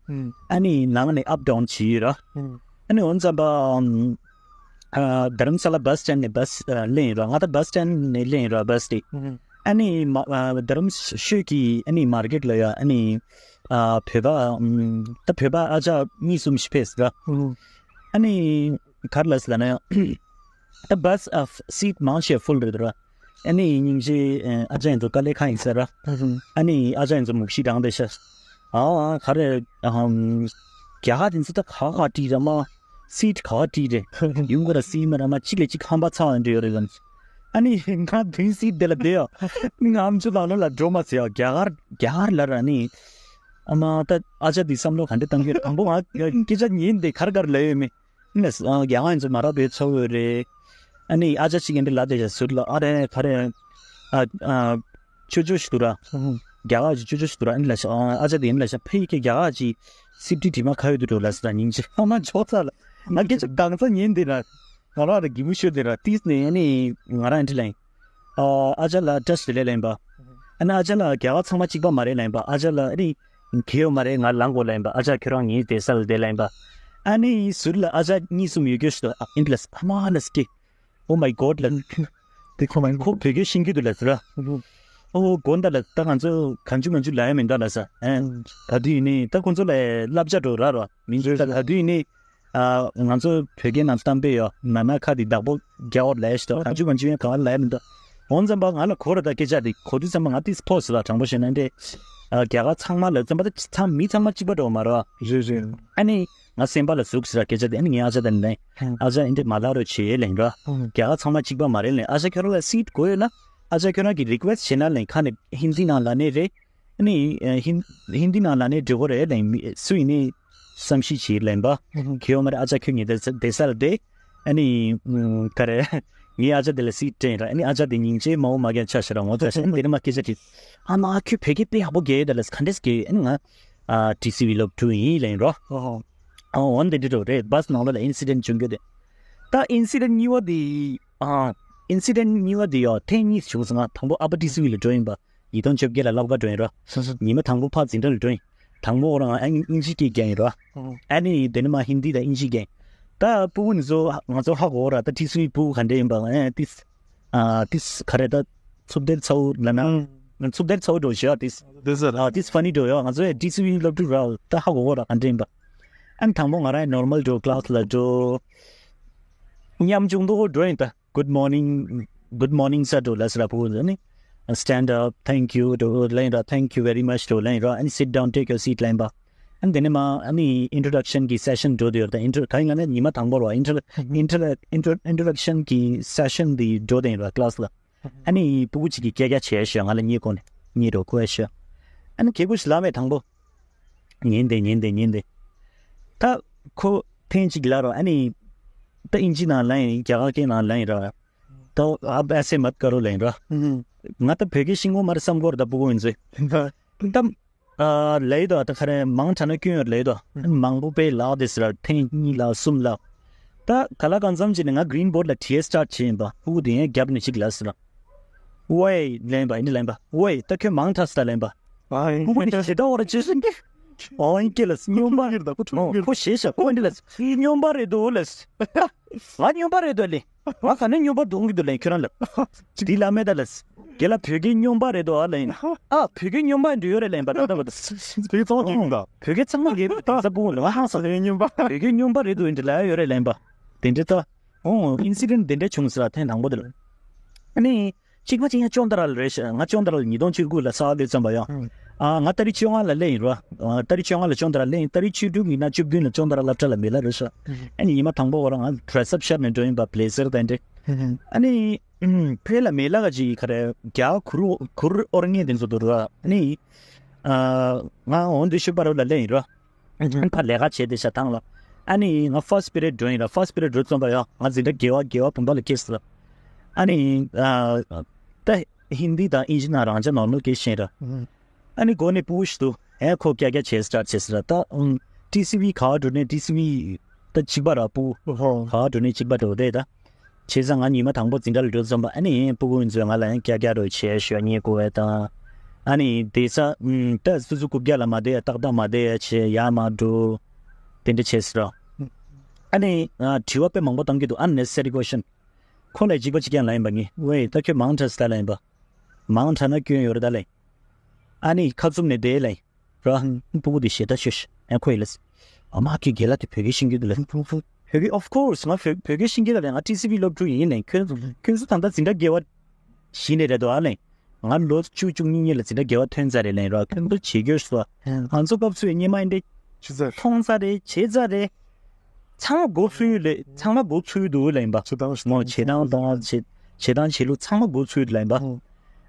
ཨ་ནི་ནང་ནས་ཨབ་ཌའུན་བྱེད་ཡོད་ར། ཨ་ནི་འོན་ཙམ་པ་ཨ་རྡ་རམ་ས་ལ་བྷ་སི་སི་ཊེན་ཌི་ནས་བྷ་སི་ཨ་ལེན་ཡོད་ར། ང་ད་བྷ་སི་སི་ཊེན་ཌི་ནས་ལེན་ཡོད་ར་བྷ་སི་དེ། ཨ་ནི་མ་ཨ་རྡ་རམ་ཤོད་ཀྱི་ཨ་ནི་མར་ཀེཊ་ལ་ཡ་ཨ་ནི་ཨ་བོད་པ་ཨམ་ད་བོད་པ་ཨ་ཅག་གཉིས་གསུམ་ཞིག་ཕེབས་སོང་ར། ཨ་ནི་ག་རེ་ལབ་སྲིད་ལབ་ན་ཡང་ད་བྷ་སི་ཨ་སིཊ་མང་ཆེ་ཕུལ་རེད་འདུག་ར། ཨ་ནི་སྙིང་རྗེ་ཨ་ཅག་ཡིན་ཚོ་དཀའ་ལས་ཁག་ཡིན་ས་ར། ཨ་ནི་ཨ་ཅག་ཡིན་ཚོ་མུག་ཤི་བྲང་བསྡད་ཤག་ཨ་ག་རེ་ཨམ་རྒྱ་གར་དེ་ཚོ་ད་ག་ག་བྲིས་ར་མ། སིཊ་ག་བ་བྲིས་རེད། ཡུམ་ག་ར་སི་མ་ར་མ་གཅིག་ལས་གཅིག་ཁང་པ་ཚ་བ་འདྲ་ཡོད་རེད་ལབ། ཨ་ནི་ང་དུང་སིཊ་དེ་ལ་བསྡད་ཡོད། ང་ཨམ་ཆུ་ལག་ལོ་ལ་འགྲོ་མ་ཟེར་ཡོད། རྒྱ་གར་རྒྱ་གར་ལ་ར་ནི། ཨ་མ་ད་ཨ་ཅག་འདི་བསམ་བློ་ག་འདྲ་བཏང་གི་རེད། དང་པོ་ང་སྐད་ཆ་ཉན་དེ་ག་རེ་ག་རེ་ལབ་ཡོད་མེད། ཨ་ནི་རྒྱ་གར་ཡིན་ཚོ་མ་ར་བའི་ཚོ་ཡོད་རེད། ཨ་ནི་ཨ་ཅག་གཅིག་གིས་འདི་ལབ་བསྡད་ཤག་ཟུར་ལ་ཨ་རེ་ག་རེ། ཨ་ཨ། ཅོ་ཅོ་ཞིག་འདུག་ར། རྒྱ་གར་གྱི་ཅོ་ཅོ་ཞིག་འདུག་ར། ཨ་ནི་ལབ་ཤག་ཨ་ཅག་དེ་ཨ་ནི་ལབ་ཤག་ཕ་ཡི་གེ་རྒྱ་གར་གྱི་སིབ་ཏི་དྲི་མ་ཁ་ཡོད་དུ་འགྲོ་ལབ་ཟེར་ད་སྙིང་རྗེ་ཨ་མ་ཆོག་ཚ་ལ། ང་སྐད་ཆ་གང་ཚ་ཉན་དེ་ར། ང་རང་ར་གི་མུ་ཤོད་དེ་ར་ཏིས་ནས་ཨ་ནི་ང་རང་འདྲི་ལན། ཨ་ཅག་ལ་བཀྲ་ཤིས་བདེ་ལེགས་ལན་པ། ཨ་ནི་ཨ་ཅག་ལ་རྒྱ་གར་ཚང་མ་གཅིག་པ་མ་རེད་ལན་པ། ཨ་ཅག་ལ་ཨ་ནི་གེ་ཡོད་མ་རེད་ང་ལང་གོ་ལན་པ། ཨ་ཅག་ཁྱོད་རང་ངའི་བསྡད་ས་ལ་བསྡད་ལན་པ། ཨ་ནི་ཟུར་ལ་ཨ་ཅག་གཉིས་གསུམ་ཡོད་རྒྱུ་ཞིག་ཏུ་ཨ་ཨིན་ལ་ཨ་མ་ལ་སྐྱེ། Oh my god ལ། དེ་ཁོ་མ་ཁོ་བོད་སྐད་ཤེས་ཀྱི་འདུག་ལ་ཟེར་ར། ཨོ་དགོན་ད་ལ་ད་ང་ཚོ་གང་བྱུང་མང་བྱུང་ལ་ཡ་མི་འདུག་ལ་ཟེར། ཨེ། ད་དུས་ཡིན་ནི་ད་ཁོ་ཚོ་ལ་བསླབ་བྱ་འགྲོ་ར་ར་མི་འདུག་ད་དུས་ཡིན་ནི། ཨ་ང་ཚོ་བོད་སྐད་ནང་གཏམ་དཔེ་ཡོད་ན་ན་ཁ་དེ་བདག་པོ་རྒྱ་འོར་ལ་ཡ་ཞིག་ད་གང་བྱུང་མང་བྱུང་ཡང་ག་བ་ལ་ཡ་མི་འདུག་འོན་ཙམ་པ་ང་ལ་གོ་ར་ད་སྐད་ཆ་དེ་གོ་དུས་ཙམ་པ་ང་ཏིས་ཕོ་ཟེར་ལ་དྲང་པོ་བཤད་ན་འདྲེ། རྒྱ་གར་ཚང་མ་ལ་ཙམ་པ་ཚང་མི་ཚང་མ་གཅིག་པ་འགྲོ་མ་ར། རེད་རེད། ཨ་ནི། ང་སེམས་པ་ལ་ཟུག་ཟེར་སྐད་ཆ་དེ་ཨ་ནི་ངའི་ཨ་ཅག་དང་ལེན། ཨ་ཅག་ཨིན་དེ་མ་ལ་རོ་ཆེ་ལེན་རོ། རྒྱ་གར་ཚང་མ་གཅིག་པ་མ་རེད་ལེན། ཨ་ཅག་ཁྱོད་རང་ལ་སིཊ་དགོས་ཡོད་ན། ཨ་ཅག་ཁྱོད་རང་གི་རི་ཀུ་ཨེ་སི་ཊི་བྱེད་ན་ལེན་ཁ་ནས་ཧིན་དི་ནང་ལ་ནས་རེད། ཨ་ནི་ཧིན་ཧིན་དི་ནང་ལ་ནས་འགྲོ་གོ་རེད་ལེན་སུ་ཡིན་ནི་བསམ་ཤེས་བྱེད་ལེན་པ། ཁྱེད་ཡོད་མ་རེད་ཨ་ཅག་ཁྱོད་ངའི་བསྡད་ས་ལ་བསྡད། ཨ་ནི་ག་རེ། ངའི་ཨ་ཅག་དེ་ལ་སིཊ་སྤྲད་ར། ཨ་ནི་ཨ་ཅག་དེ་སྙིང་རྗེ་མ་འོ་མ་རྒན་ཆ་ཤ་ར་ངོ་ཚ་ཤ་དེ་ནི་མ་སྐད་ཆ་དྲིས། ཨ་མ་ཁྱོད་བོད་སྐད་དཔེ་ཡག་པོ་རྒྱལ་ཡོད་ད་ལ་ག་འདྲས་རྒྱལ་ཡོད་ཨ་ནི་ང་། ཨ་ཊི་སི་ཝི་སློབ་ཕྲུག་ཡིན་ལེན་རོ། ཨོ་ཧོ། ཨ་འོན་ཏེ་འདི་འགྲོ་རེད་བྷ་སི་ནང་ལོགས་ལ་ཨིན་སི་ཌེན་ཊི་བྱུང་རྒྱུ་དེ། ད་ཨིན་སི་ཌེན་ཊི་གཉིས་པ་དེ། ཨ་ཨིན་སི་ཌེན་ཊི་གཉིས་པ་དེ་ཡོ་ཐེངས་གཉིས་བྱུང་སོང་། ང་དང་པོ་ཨ་པ་ཊི་སི་ཝི་ལ་འགྲོ་ཡིན་པ། ཉིས་སྟོང་བཅོ་བརྒྱད་ལ་སློབ་གར་འགྲོ་ཡིན་རོ། སོ་སོ། ཉི་མ་དང་པོ་ཕར་འཛིན་གྲྭ་ལ་འགྲོ་ཡིན། དང་པོ་རང་ཨ་ཨིན་ཇི་སྐད་རྒྱག་ཡིན་རོ། ཨ་ནི་དེ་ནས་མ་ཧིན་དི་དང་ཨིན་ཇི་རྒྱག་ཡིན། ད་ཕྲུ་གུ་ནི་ཚོ་ང་ཚོ་ཧ་གོ་ར། ད་ཊི་སི་ཝི་ཕྲུ་གུ་ག་འདྲ་ཡིན་པ་ཨ་ཏིས། ཨ་ཏིས་ག་རེ་ད་ཚུབ་དེར་ཚ་བོ་ལ་ན། ང་ཚུགས་དེར་ཚ་བོ་འགྲོ་ཞེས་ཨ་ཏིས། དེ་ཟེར། ཨ་ཏིས་ཕ་ནི་འགྲོ་ཡོད། ང་ཚོ་ཡ་ཊི་སི་ཝི་སློབ་ཕྲུག་ར་ད་ཧ་གོ་གོ་ར་ག་འདྲེན་པ། ཨན་དང་པོ་ང་རང་ནོར་མལ་འགྲོ་ཀླ་སི་ལ་འགྲོ། ཉམ་ཆུང་དོ་འགྲོ་ཡིན་ད། Good morning, good morning sir འགྲོ་ལ་སི་ར་ཕུ་ནི། Stand up, thank you འགྲོ་ལེན་ར། Thank you very much འགྲོ་ལེན་ར། And sit down, take your seat ལེན་པ། ཨན་དེ་ནས་མ་ཨ་ནི་introduction གི་སེ་ཤན་འགྲོ་དེ་ཡོད་ད། ཨིན་ཊྲོ་ད་ཡིན་ང་ནི་ཉི་མ་དང་པོ་ར་ཨིན་ཊྲོ་ཨིན་ཊྲོ་ཨིན་ཊྲོ་ཨིན་ཊྲོ་ཌག་ཤན་གི་སེ་ཤན་དེ་འགྲོ་དེ་ཡིན་ར་ཀླ་སི་ལ། ཨ་ནི་ཕྲུ་གུ་གཅིག་གིས་སྐད་ཆ་བྱས་ཤག་ང་ལ་ཉེ་གོ་ནས་ཉེ་རོ་ཁོ་ཡ་ཤག་ཨ་ནི་ཁེ་གུ་ཤི་ལ་མེ་དང་པོ། ཉན་དེ་ཉན་དེ་ཉན་དེ། ད་ཁོ་ཐེངས་གཅིག་ལ་རོ་ཨ་ནི། ད་ཨིན་ཇི་ནང་ལ་ཡིན་རྒྱ་གར་སྐད་ནང་ལ་ཡིན་ར། ད་ཨ་བ་ཨེ་སེ་མད་ཀ་རོ་ལ་ཡིན་ར། ང་ད་བོད་སྐད་ཤེས་ངོ་མ་རེད་བསམ་གོ་ར་ད་ཕྲུ་གུ་ཡིན་ཚེ། ད། ཨ་ལའི་དོ་ད་ཁ་རེ་མང་དྲགས་ན་སྐྱོན་ཡོད་ལའི་དོ། མང་པོ་པའི་ལག་དེ་ཟེར་ཐེངས་གཉིས་ལ་གསུམ་ལ། ད་ག་ལ་གང་འཚམ་ཅིག་ནས་ང་གི་རིན་བོར་ལ་བྲིས་སི་ཊར་བྱས་ཡིན་པ་ཕྲུ་གུ་དེ་ཡང་རྒྱབ་ནས་གཅིག་ལ་ཟེར། ཝེ་ལེན་པ་ཨིན་ལེན་པ་ཝེ་ད་ཁྱོད་མང་དྲགས་ད་ལེན་པ། ཨ་ཕྲུ་གུ་དེ་ཞེ་ད་འོ་ར་ཅི་ཟེར་གི་ཨོ་ཨིན་སྐད་ལ་སྨྱོན་པ། ཁོ་ཁོ་ཞེ་ཤ་ཁོ་ཨིན་ལ་སྨྱོན་པ་རེད་དོ་ལ། ང་སྨྱོན་པ་རེད་དོ་ལེ། ང་ག་ནས་སྨྱོན་པ་གཏོང་གི་འདུག་ལེ་ཁྱོད་རང་ལ། དེ་ལ་མེད་ད་ལ། དེ་ལ་བོད་སྐད་སྨྱོན་པ་རེད་དོ་ཨ་ལེ། ཨ་བོད་སྐད་སྨྱོན་པ་འདྲ་ཡོད་རེད་ལེ་པ་ད་ད་བ་ད། བོད་སྐད་གཙང་མ་གི་ད། བོད་སྐད་གཙང་མ་གི་ད་ས་བུ་ལ་ང་ཧང་སང་། བོད་སྐད་སྨྱོན་པ། བོད་སྐད་སྨྱོན་པ་རེད་དོ་འདྲ་ལ་ཡོད་རེད་ལེ་པ། དེ་འདྲ་ད། ཨོ་ཨིན་སི་ཌེན་ཊི་དེ་འདྲ་བྱུང་ཟེར་ཐེངས་དང་པོ་དེ་ལ། ཨ་ནི། གཅིག་པ་གཅིག་ཡང་ཅོང་ཏ་ར་ལ་རེད་ཤག་ང་ཅོང་ཏ་ར་ལ་ཉིས་སྟོང་བཅུ་དགུ་ལ་གསར་དུ་བརྩམས་པ་ཡང་། ཨ་ང་ཏ་རིག་བཅོ་ལྔ་ལ་སླེབས་ཡིན་རོ། ཨ་ཏ་རིག་བཅོ་ལྔ་ལ་ཅོང་ཏ་ར་སླེབས་ཡིན། ཏ་རིག་བཅུ་དྲུག་ཡིན་ན་བཅུ་བདུན་ལ་ཅོང་ཏ་ར་སློབ་གྲྭ་ལ་མི་ལ་རེད་ཤག་ཨ་ནི་ཉི་མ་དང་པོ་བ་ར་ང་ཌི་རེ་སི་ཨབ་ཤར་ནས་འགྲོ་ཡིན་པ་བྷི་ལེ་ཟར་དང་འདྲ། ཨ་ནི་ཕེ་ལ་མི་ལ་ག་ཅིག་ག་རེ་རྒྱ་གུར་གུར་ཨོར་ངེས་དེ་ཚོ་འདུག་རོ། ཨ་ནི་ཨ་ང་འོན་ཏེ་ཤུ་པ་རོ་ལ་སླེབས་ཡིན་རོ། ད་ལས་ཀ་བྱས་ཏེ་ཤ་ཐང་ལ། ཨ་ནི་ང་first period འགྲོ་ཡིན་ལ། first period འགྲོ་ཙམ་པ་ཡང་ང་འཛིན་གྲྭ་དགེ་བ་དགེ་བ་བུམ་པ་ལ་སྐྱེས་སོང་ལ། ཨ་ནི་ཨ་ད་ཧིན་དི་དང་ཨིན་ཇི་ནང་རང་ཅག་ནོར་མལ་སྐད་ཤེས་ར། ཨ་ནི་འགོ་ནས་ཕྲུ་གུ་ཞིག་འདུག་ཨེ་ཁོ་ཀྱ་ཀྱ་བྱས་སི་ཊར་ཊི་བྱས་སི་ར་ད། ཊི་སི་ཝི་ག་བ་འགྲོ་ནས་ཊི་སི་ཝི་ད་གཅིག་པ་ར་ཕྲུ་གུ་ག་བ་འགྲོ་ནས་གཅིག་པ་འགྲོ་དེ་ད། བྱས་ཙང་ང་ཉི་མ་དང་པོ་འཛིན་གྲྭ་ལ་འགྲོ་ཙམ་པ་ཨ་ནི་ཕྲུ་གུ་ཚོས་ང་ལ་ཡང་ཀྱ་ཀྱ་རོ་བྱས་ཞོ་ཉེ་གོ་བས་དང་། ཨ་ནི་དེ་ས་ད་སུ་སུ་རྐུབ་བཀྱག་ལ་མ་བསྡད་ཡ་ཏག་ཏག་མ་བསྡད་ཡ་བྱས་ཡ་མ་འགྲོ། དེ་འདྲ་བྱས་སི་ར། ཨ་ནི་དྲི་བ་དཔེ་མང་པོ་བཏང་གི་འདུག unnecessary question། ཁོ་ལ་གཅིག་པ་གཅིག་ཀྱང་ལ་ཡིན་པ་ངས་ཝེ་ད་ཁྱོད་མང་དྲགས་སི་ད་ལ་ཡིན་པ། མང་དྲགས་ན་སྐྱོན་ཡོད་རེད་ད་ལ། ཨ་ནི་ཁ་བཙུམ་ནས་བསྡད་ལ། ར། ཕྲུ་གུ་དེ་ཞེ་ད་ཤོད་ཤི། ཨ་ཁོ་ཡི་ལས། ཨ་མ་ཁྱོད་རྒན་ལགས་དེ་བོད་སྐད་ཤེས་ཀྱི་འདུག་ལས། བོད་སྐད་of course ང་བོད་བོད་སྐད་ཤེས་ཀྱི་ལ་ལས་ང་ཊི་སི་ཝི་སློབ་ཕྲུག་ཡིན་ལས་ཁྱོད་ཁྱོད་ཚོ་ད་ལྟ་འཛིན་གྲྭ་དགེ་བ་བཞི་ནས་རེད་དོ་ཨ་ལས། ང་ལོ་བཅུ་བཅུ་གཉིས་གཉིས་ལ་འཛིན་གྲྭ་དགེ་བ་ཐོན་ཚར་རེད་ལས་ར་ཁྱོད་ཚོ་བྱེད་རྒྱུ་སོ། ང་ཚོ་སྐབས་སུ་སྙེ་མ་ཡིན་ཏེ། ཆི་ཚར། མཐོང་ཚར་རེད་བྱེད་ཚར་རེད། ཚང་མ་འགོ་ཚུགས་ཡོད་ལས་ཚང་མ་འགོ་ཚུགས་ཡོད་འདུག་ལས་ཡིན་པ། བྱེད་སྟངས་མོ་བྱེད་སྟངས་དང་བྱེད་བྱེད་སྟངས་བྱེད་ལུགས་ཚང་མ་འགོ་ཚུགས་ཡོད་ལས་ཡིན་པ།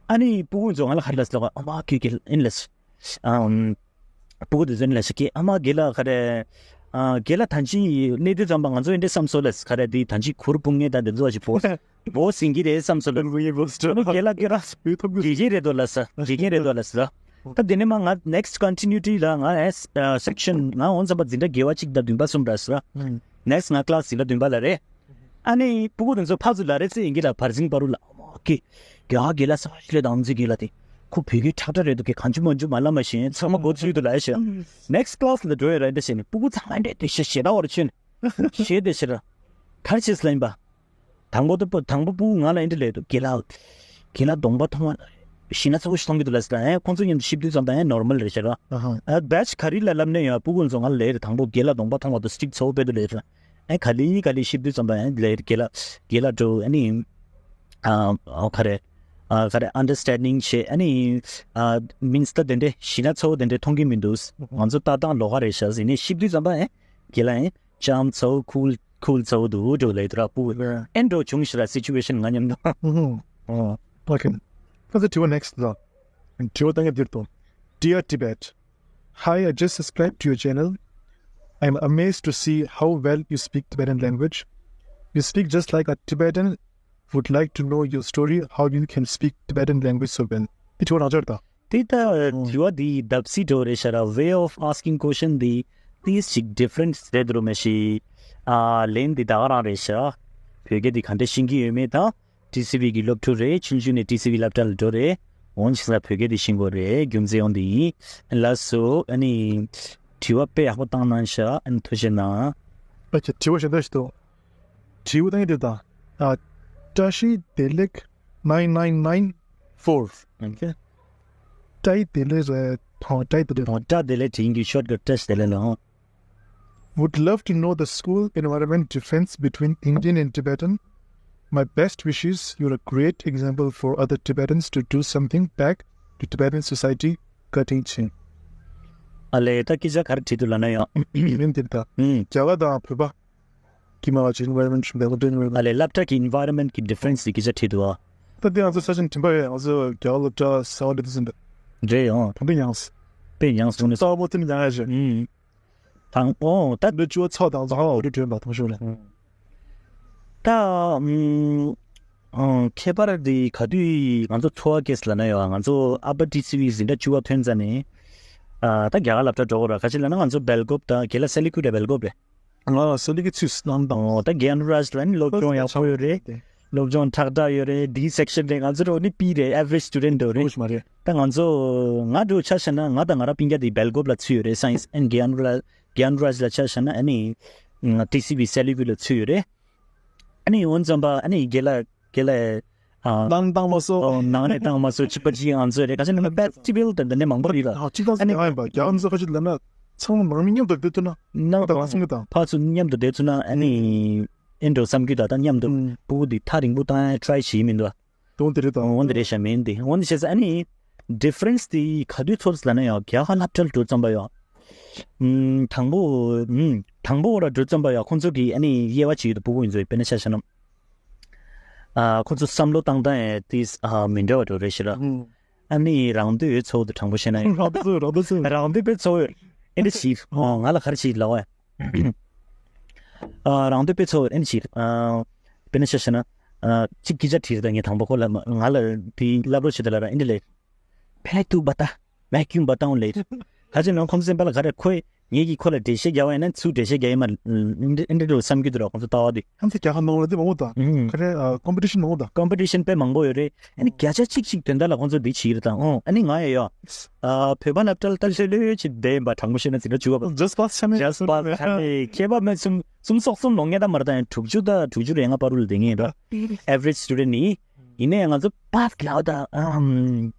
ཨ་ནི་ཕྲུ་གུ་ཚོ་ང་ལ་ཧར་ལས་ལོག་ཨ་མ་ཁྱོད་ཀྱི་ཨིན་ལས། ཨམ། ཕྲུ་གུ་དེ་ཚོ་ནི་ལ་ཞིག་གིས་ཨ་མ་རྒན་ལགས་ག་རེ། ཨ་རྒན་ལགས་ད་ཅི་གནས་དུས་ཙམ་པ་ང་ཚོ་ཨེ་འདྲས་བསམ་སོང་ལས་ག་རེ་དེ་ད་ཅི་གུར་དཔུང་ངེ་དང་དེ་ཚོ་ཞིག་བོ་བོ་ཟིན་གྱི་རེད་བསམ་སོང་ལས། རྒན་ལགས་ཀྱི་ར་དགེ་རྒན་རེད་དོ་ལ་ས་དགེ་རྒན་རེད་དོ་ལ་ས། ད་དེ་ནས་མ་ང་next continuity ལ་ང་ཨེ་section ང་འོང་ཙམ་པ་འཛིན་གྲྭ་དགེ་བ་གཅིག་དང་བདུན་པ་གསུམ་ར་ས། next ང་class ལ་བདུན་པ་ལ་རེད། ཨ་ནི་ཕྲུ་གུ་དེ་ཚོ་ཕར་ཚུར་ལ་རེ་རྩེ་ཡིན་གྱི་ལ་བར་འཛིང་བར་རུ་ལ་ཨ་མ་ཀི། རྒྱ་གར་རྒན་ལགས་ས་ཤི་ལེ་དང་འཛིང་གི་ལ་དེ། ཁོ་བོད་སྐད་ཁྲག་ཁྲག་རེད་འདུག་གི་གང་བྱུང་མང་བྱུང་མ་ལབ་མ་ཤེས་ཚང་མ་མགོ་ཚོས་འདུག་ལ་ཤེས། next class ལ་འགྲོ་ཡ་ར་འདྲ་བྱས་ནས་ཕྲུ་གུ་ཚང་མ་འདྲེ་དེ་ཤེས་ཞེ་དྲག་བར་ཆོད་ནས། ཤེས་དེ་ཤེས་ར། གར་ཆེས་ལ་ཡིན་པ། དང་པོ་དང་པོ་ཕྲུ་གུ་ང་ལ་འདི་ལས་འདུག་རྒན་ལགས། རྒན་ལགས་གདོང་པ་མཐོང་བ། ཞེ་ན་ཚ་བོ་ཞིག་མཐོང་གི་འདུག་ལ་ཟེར་ཨེ་ཁོང་ཚོ་མཉམ་དུ་ཤི་དུས་ཙམ་པ་ཨེ་normal རེད་ཤག་ར། ཨ་batch ག་རེ་ལ་ལབ་ནས་ཡང་ཕྲུ་གུ་ཚོ་ང་ལ་ལས་རེད་དང་པོ་རྒན་ལགས་གདོང་པ་མཐོང་བ་དང་strict ཚ་བོ་དཔེ་འདུག་ལས་རེད། ཨེ་ག་ལེ་ག་ལེ་ཤི་དུས་ཙམ་པ་ཨེ་ལས་རྒན་ལགས་རྒན་ལགས་འགྲོ་ཨ་ནི། ཨ་ག་རེ། ཨ་ག་རེ་understanding བྱེད་ཨ་ནི། ཨ་means ད་དེ་འདྲས་ཞེ་ན་ཚ་བོ་དེ་འདྲས་མཐོང་གི་མི་འདུག་ང་ཚོ་ལྟ་སྟངས་ལོགས་ཀ་རེད་ཤག་ཟེར་ནས་ཤི་དུས་ཙམ་པ་ཨེ་རྒན་ལགས་ཨེ། ཅམ་ཚའོ་ཁུལ་ཁུལ་ཚའོ་དུ་འགྲོ་ལེ་དུ་ར་པུ། ཨེ་འགྲོ་བྱུང་ཤི་ར་situation ང་མཉམ་དུ། Okay. ཁ་ཚ་དྲི་བ་next ལ། དྲི་བ་ད་ངས་འདིར་གཏོང་། Dear Tibet, hi, I just subscribed to your channel. I am amazed to see how well you speak Tibetan language. You speak just like a Tibetan. Would like to know your story, how you can speak Tibetan language so well. དེ་དྲི་བ་རང་འཇགས་དང་། དེ་ལྟ་དྲི་བ་འདི་ལྡབ་གསིག་འགྲོ་རེད་ཤག་ར། Way of asking question འདི་ཏིས་ཅིག་different རེད་འགྲོ་མེད་ཤི། ཨ་ལན་འདི་ད་ག་རང་རེད་ཤག་བོད་སྐད་འདི་ག་འདྲ་ཤེས་ཀྱི་ཡོད་མེད་དང་། ཊི་སི་ཝི་གི་སློབ་ཕྲུག་རེད། ཆུང་ཆུང་ནས་ཊི་སི་ཝི་སློབ་གྲྭ་ལ་འགྲོ་རེད། འོན་ཅིག་ས་བོད་སྐད་འདི་ཤེས་དགོས་རེད། རྒྱུ་མཚན་ཡོང་འདི་ཡིན། ལགས་སོ། ཨ་ནི་དྲི་བ་དཔེ་ཡག་པོ་བཏང་གནང་ཤག་ཨ་ནི་ཐུགས་རྗེ་གནང་། ཨ་ཅེ་དྲི་བ་གཞན་དག་ཞིག་འདུག་དྲི་བ་ད་ངས་འདི་དང་། ཨ་བཀྲ་ཤིས་བདེ་ལེགས་nine nine nine four། Okay. སྐྲ་དེ་ལས་རེད་ཐོང་སྐྲ་དེ་ལས། ཐོང་སྐྲ་དེ་ལས་དྲིན་གྱི་ཤོད་ཀྱི་སྐྲ་དེ་ལས་ལ། Would love to know the school environment difference between Indian and Tibetan. My best wishes. You're a great example for other Tibetans to do something back to Tibetan society. Cutting chin. ཨ་ལས་ད་སྐད་ཆ་ག་རེ་དྲིས་འདུག་ལབ་ན་ཡང་། མིན་དེ་ད། ཨུམ། རྒྱ་གར་དང་བོད་པ། ཀྱི་མ་བ་ཅིག་environment ཤུགས་ལྡན་པ་ཨ་ལས་སློབ་གྲྭ་གི་environment གི་difference དེ་སྐད་ཆ་དྲིས་འདུག་ཨ། ད་དེ་ང་ཚོ་ས་ཆེན་དྲན་པ་ཡོད། ང་ཚོ་རྒྱ་གར་སློབ་གྲྭ་ས་བ་འདི་ཚོ་འདི། རེད་ཡང་། དམ་པའི་ཉངས། པའི་ཉངས་སོང་ནས། ས་བ་མོ་ཐིམ་ཉང་ཡ་ཞེས། ཨུམ། དང་པོ་ད་འདི་ཅུ་བ་ཚོགས་དང་ཚོགས་འོ་འདི་དྲན་པ་དང་ཤོག་ལ། ད་ཨུམ། ཨང་ཁྱད་པར་འདི་ག་དུས་ང་ཚོ་ཚོ་བ་སྐྱེས་ལབ་ན་ཡོད། ང་ཚོ་ཨ་པ་ཊི་སི་བི་འཛིན་གྲྭ་བཅུ་བ་ཐོན་ཙ་ནས། ཨ་ད་རྒྱ་གར་སློབ་གྲྭ་འགྲོ་དགོས་ར། ག་ཅི་ལབ་ན་ང་ཚོ་སྦེལ་ཀོབ་དང་རྒན་ལགས་སེ་ལི་ཀུ་རེད་སྦེལ་ཀོབ་རེད། ང་ལ་སེ་ལི་ཀུ་ཚུད་སྣང་དང་། ཨོ་ད་རྒན་ར་ལ་ནི་སློབ་སྦྱོང་ཡག་པོ་ཡོད་རེད། སློབ་སྦྱོང་ཁྲག་ཁྲག་ཡོད་རེད། ཌི་སེག་ཤན་རེད། ང་ཚོ་རོ་ནི་པི་རེད། average student འགྲོ་རེད། ཨོ་མ་རེད། ད་ང་ཚོ་ང་འགྲོ་ཆ་བཞག་ན་ང་དང་ང་ར་སྤུན་ཀྱག་དེ་སྦེལ་ཀོབ་ལ་ཚུད་ཡོད་རེད། སའེན་སི་ཨེན་རྒན་ར་ལ་རྒན་ར་ལ་ཆ་བཞག་ན་ཨ་ནི་ཊི་སི་བི་སེ་ལི་ཀུ་ལ་ཚུད་ཡོད་རེད། ཨ་ནི་འོན་ཙམ་པ་ཨ་ནི་རྒན་ལགས་རྒན་ལགས་ཨ། ནང་བཏང་མ་སོ། ཨོ་ནང་ནས་བཏང་མ་སོ་གཅིག་པ་གཅིག་ང་ཚོ་རེད། ག་ཅི་ན་ཕེ་སི་ཊི་བལ་དང་འདི་འདྲ་མང་པོ་རེད་ལ། ཨ་གཅིག་ཐང་ཨ་ནི་ཡང་ཡིན་པ་རྒྱ་ང་ཚོ་ཁ་ཅིག་ལབ་ན་ཚང་མ་ནང་མི་མཉམ་དུ་སྡོད་ཐུབ་ན་ནང་དང་ང་སེམས་ཀྱི་དང་། ཕར་ཚུར་མཉམ་དུ་བསྡད་ཐུབ་ན་ཨ་ནི་ཨེ་འགྲོ་བསམ་རྒྱུ་ད་ལྟ་མཉམ་དུ་ཨུམ། སྤུ་གུ་འདི་ཐག་རིང་པོ་བཏང་ཡ་ཊི་རའི་བྱེད་ཀྱི་མི་འདུག་དོན་དེ་རེད་དང་། འོན་ཏེ་རེད་ཤག་མིན་ཏེ། འོན་ཏེ་བྱས་ཙང་ཨ་ནི་ཌི་ཕ་རེན་སི་དེ་ག་དུས་ཚོར་ལབ་ན་ཡང་རྒྱ་གར་སློབ་གྲྭར་འགྲོ་ཙམ་པ་ཡང་། ཨུམ། དང་པོ། ཨུམ། དང་པོ་ར་འགྲོ་ཙམ་པ་ཡང་ཁོང་ཚོ་གི་ཨ་ནི་དབྱེ་བ་ཅིག་ཡོད་དོ། སྤུ་གུ་ཡིན་ཚོ་དཔེར་ན་ཆ་བཞག་ན། ཨ་ཁོང་ཚོ་བསམ་བློ་བཏང་སྟངས་ཡང་ཏིས་ཨ་མི་འདྲ་བ་འགྲོ་རེད་ཤི་ར། ཨུམ། ཨ་ནི་རང་འདོད་ཡོད་ཚོགས་དུ་དྲང་པོ་བཤད་ན་ཡང་། རང་འདོད་ཚོ་རང་འདོད་ཚོ། རང་འདོད་དཔེ་ཚོགས་ཡོད། ཨེ་འདྲ་ཞིག་ཨོ་ང་ལ་ག་རེ་ཞིག་ལབ་བས། ཨ་རང་འདོད་དཔེ་ཚོགས་ཨེ་འདྲ་ཞིག་ཨ་དཔེར་ན་ཆ་བཞག་ན། ཨ་གཅིག་སྐད་ཆ་དྲིས་ད་ངས་དང་པོ་ཁོ་ལ་མ་ང་ལ་དེ་བསླབ་རོགས་བྱེད་ད་ལ་ར་ཨེ་འདྲ་ལས། ཕེ་ཏུ་བ་ཏ། མེ་ཁྱུང་བ་ཏང་ལེ། ཧ་ཅང་ནང་ཁོམ་སེམས་པ་ལ་ག་རེ་ཁོས་ངེད་ཀྱིས་ཁོ་ལ་འགྲེལ་བཤད་རྒྱག་པ་ཡིན་ན་ཚུར་འགྲེལ་བཤད་རྒྱག་ཡིན་མ་ཨིན་འདྲ་འདྲ་བསམ་གྱི་འདུག་ར་ཁོང་ཚོ་ལྟ་བ་དེ། ཁམས་ཚན་རྒྱལ་ཁབ་ནང་ལ་དེ་མང་པོ་དང་། ཨུམ། ག་རེ་ཨ་ཀོམ་པི་ཊི་ཤན་མང་པོ་དང་། ཀོམ་པི་ཊི་ཤན་དཔེ་མང་པོ་ཡོད་རེད། ཨ་ནི་བརྒྱ་ཆ་གཅིག་གཅིག་དོན་དག་ལ་ཁོང་ཚོ་འདི་བྱེད་ཀྱི་རེད་དང་། ཨོ་ཨ་ནི་ང་ཡ་ཡ། ཨ་བོད་པ་སློབ་གྲྭ་ལ་ལྟ་ཤེས་ལོས་ཡོད་ཅིག་བསྡད་ཡིན་པ་དྲང་པོ་བཤད་ན་འཛིན་གྲྭ་བཅུ་པ། ཇས་པཱ་སི་ཁྱད་པར་མེད་གསུམ་གསུམ་སོག་གསུམ་ལོ་ངེ་ད་མར་དང་དྲུག་ཅུ་དང་དྲུག་ཅུ་རེ་ལྔ་བར་རུ་ལ་བསྡད་ངེས་ར། average student ནི། ཡིན་ནའི་ང་ཚོ་པཱ་སི་ལབ་ད་ཨམ་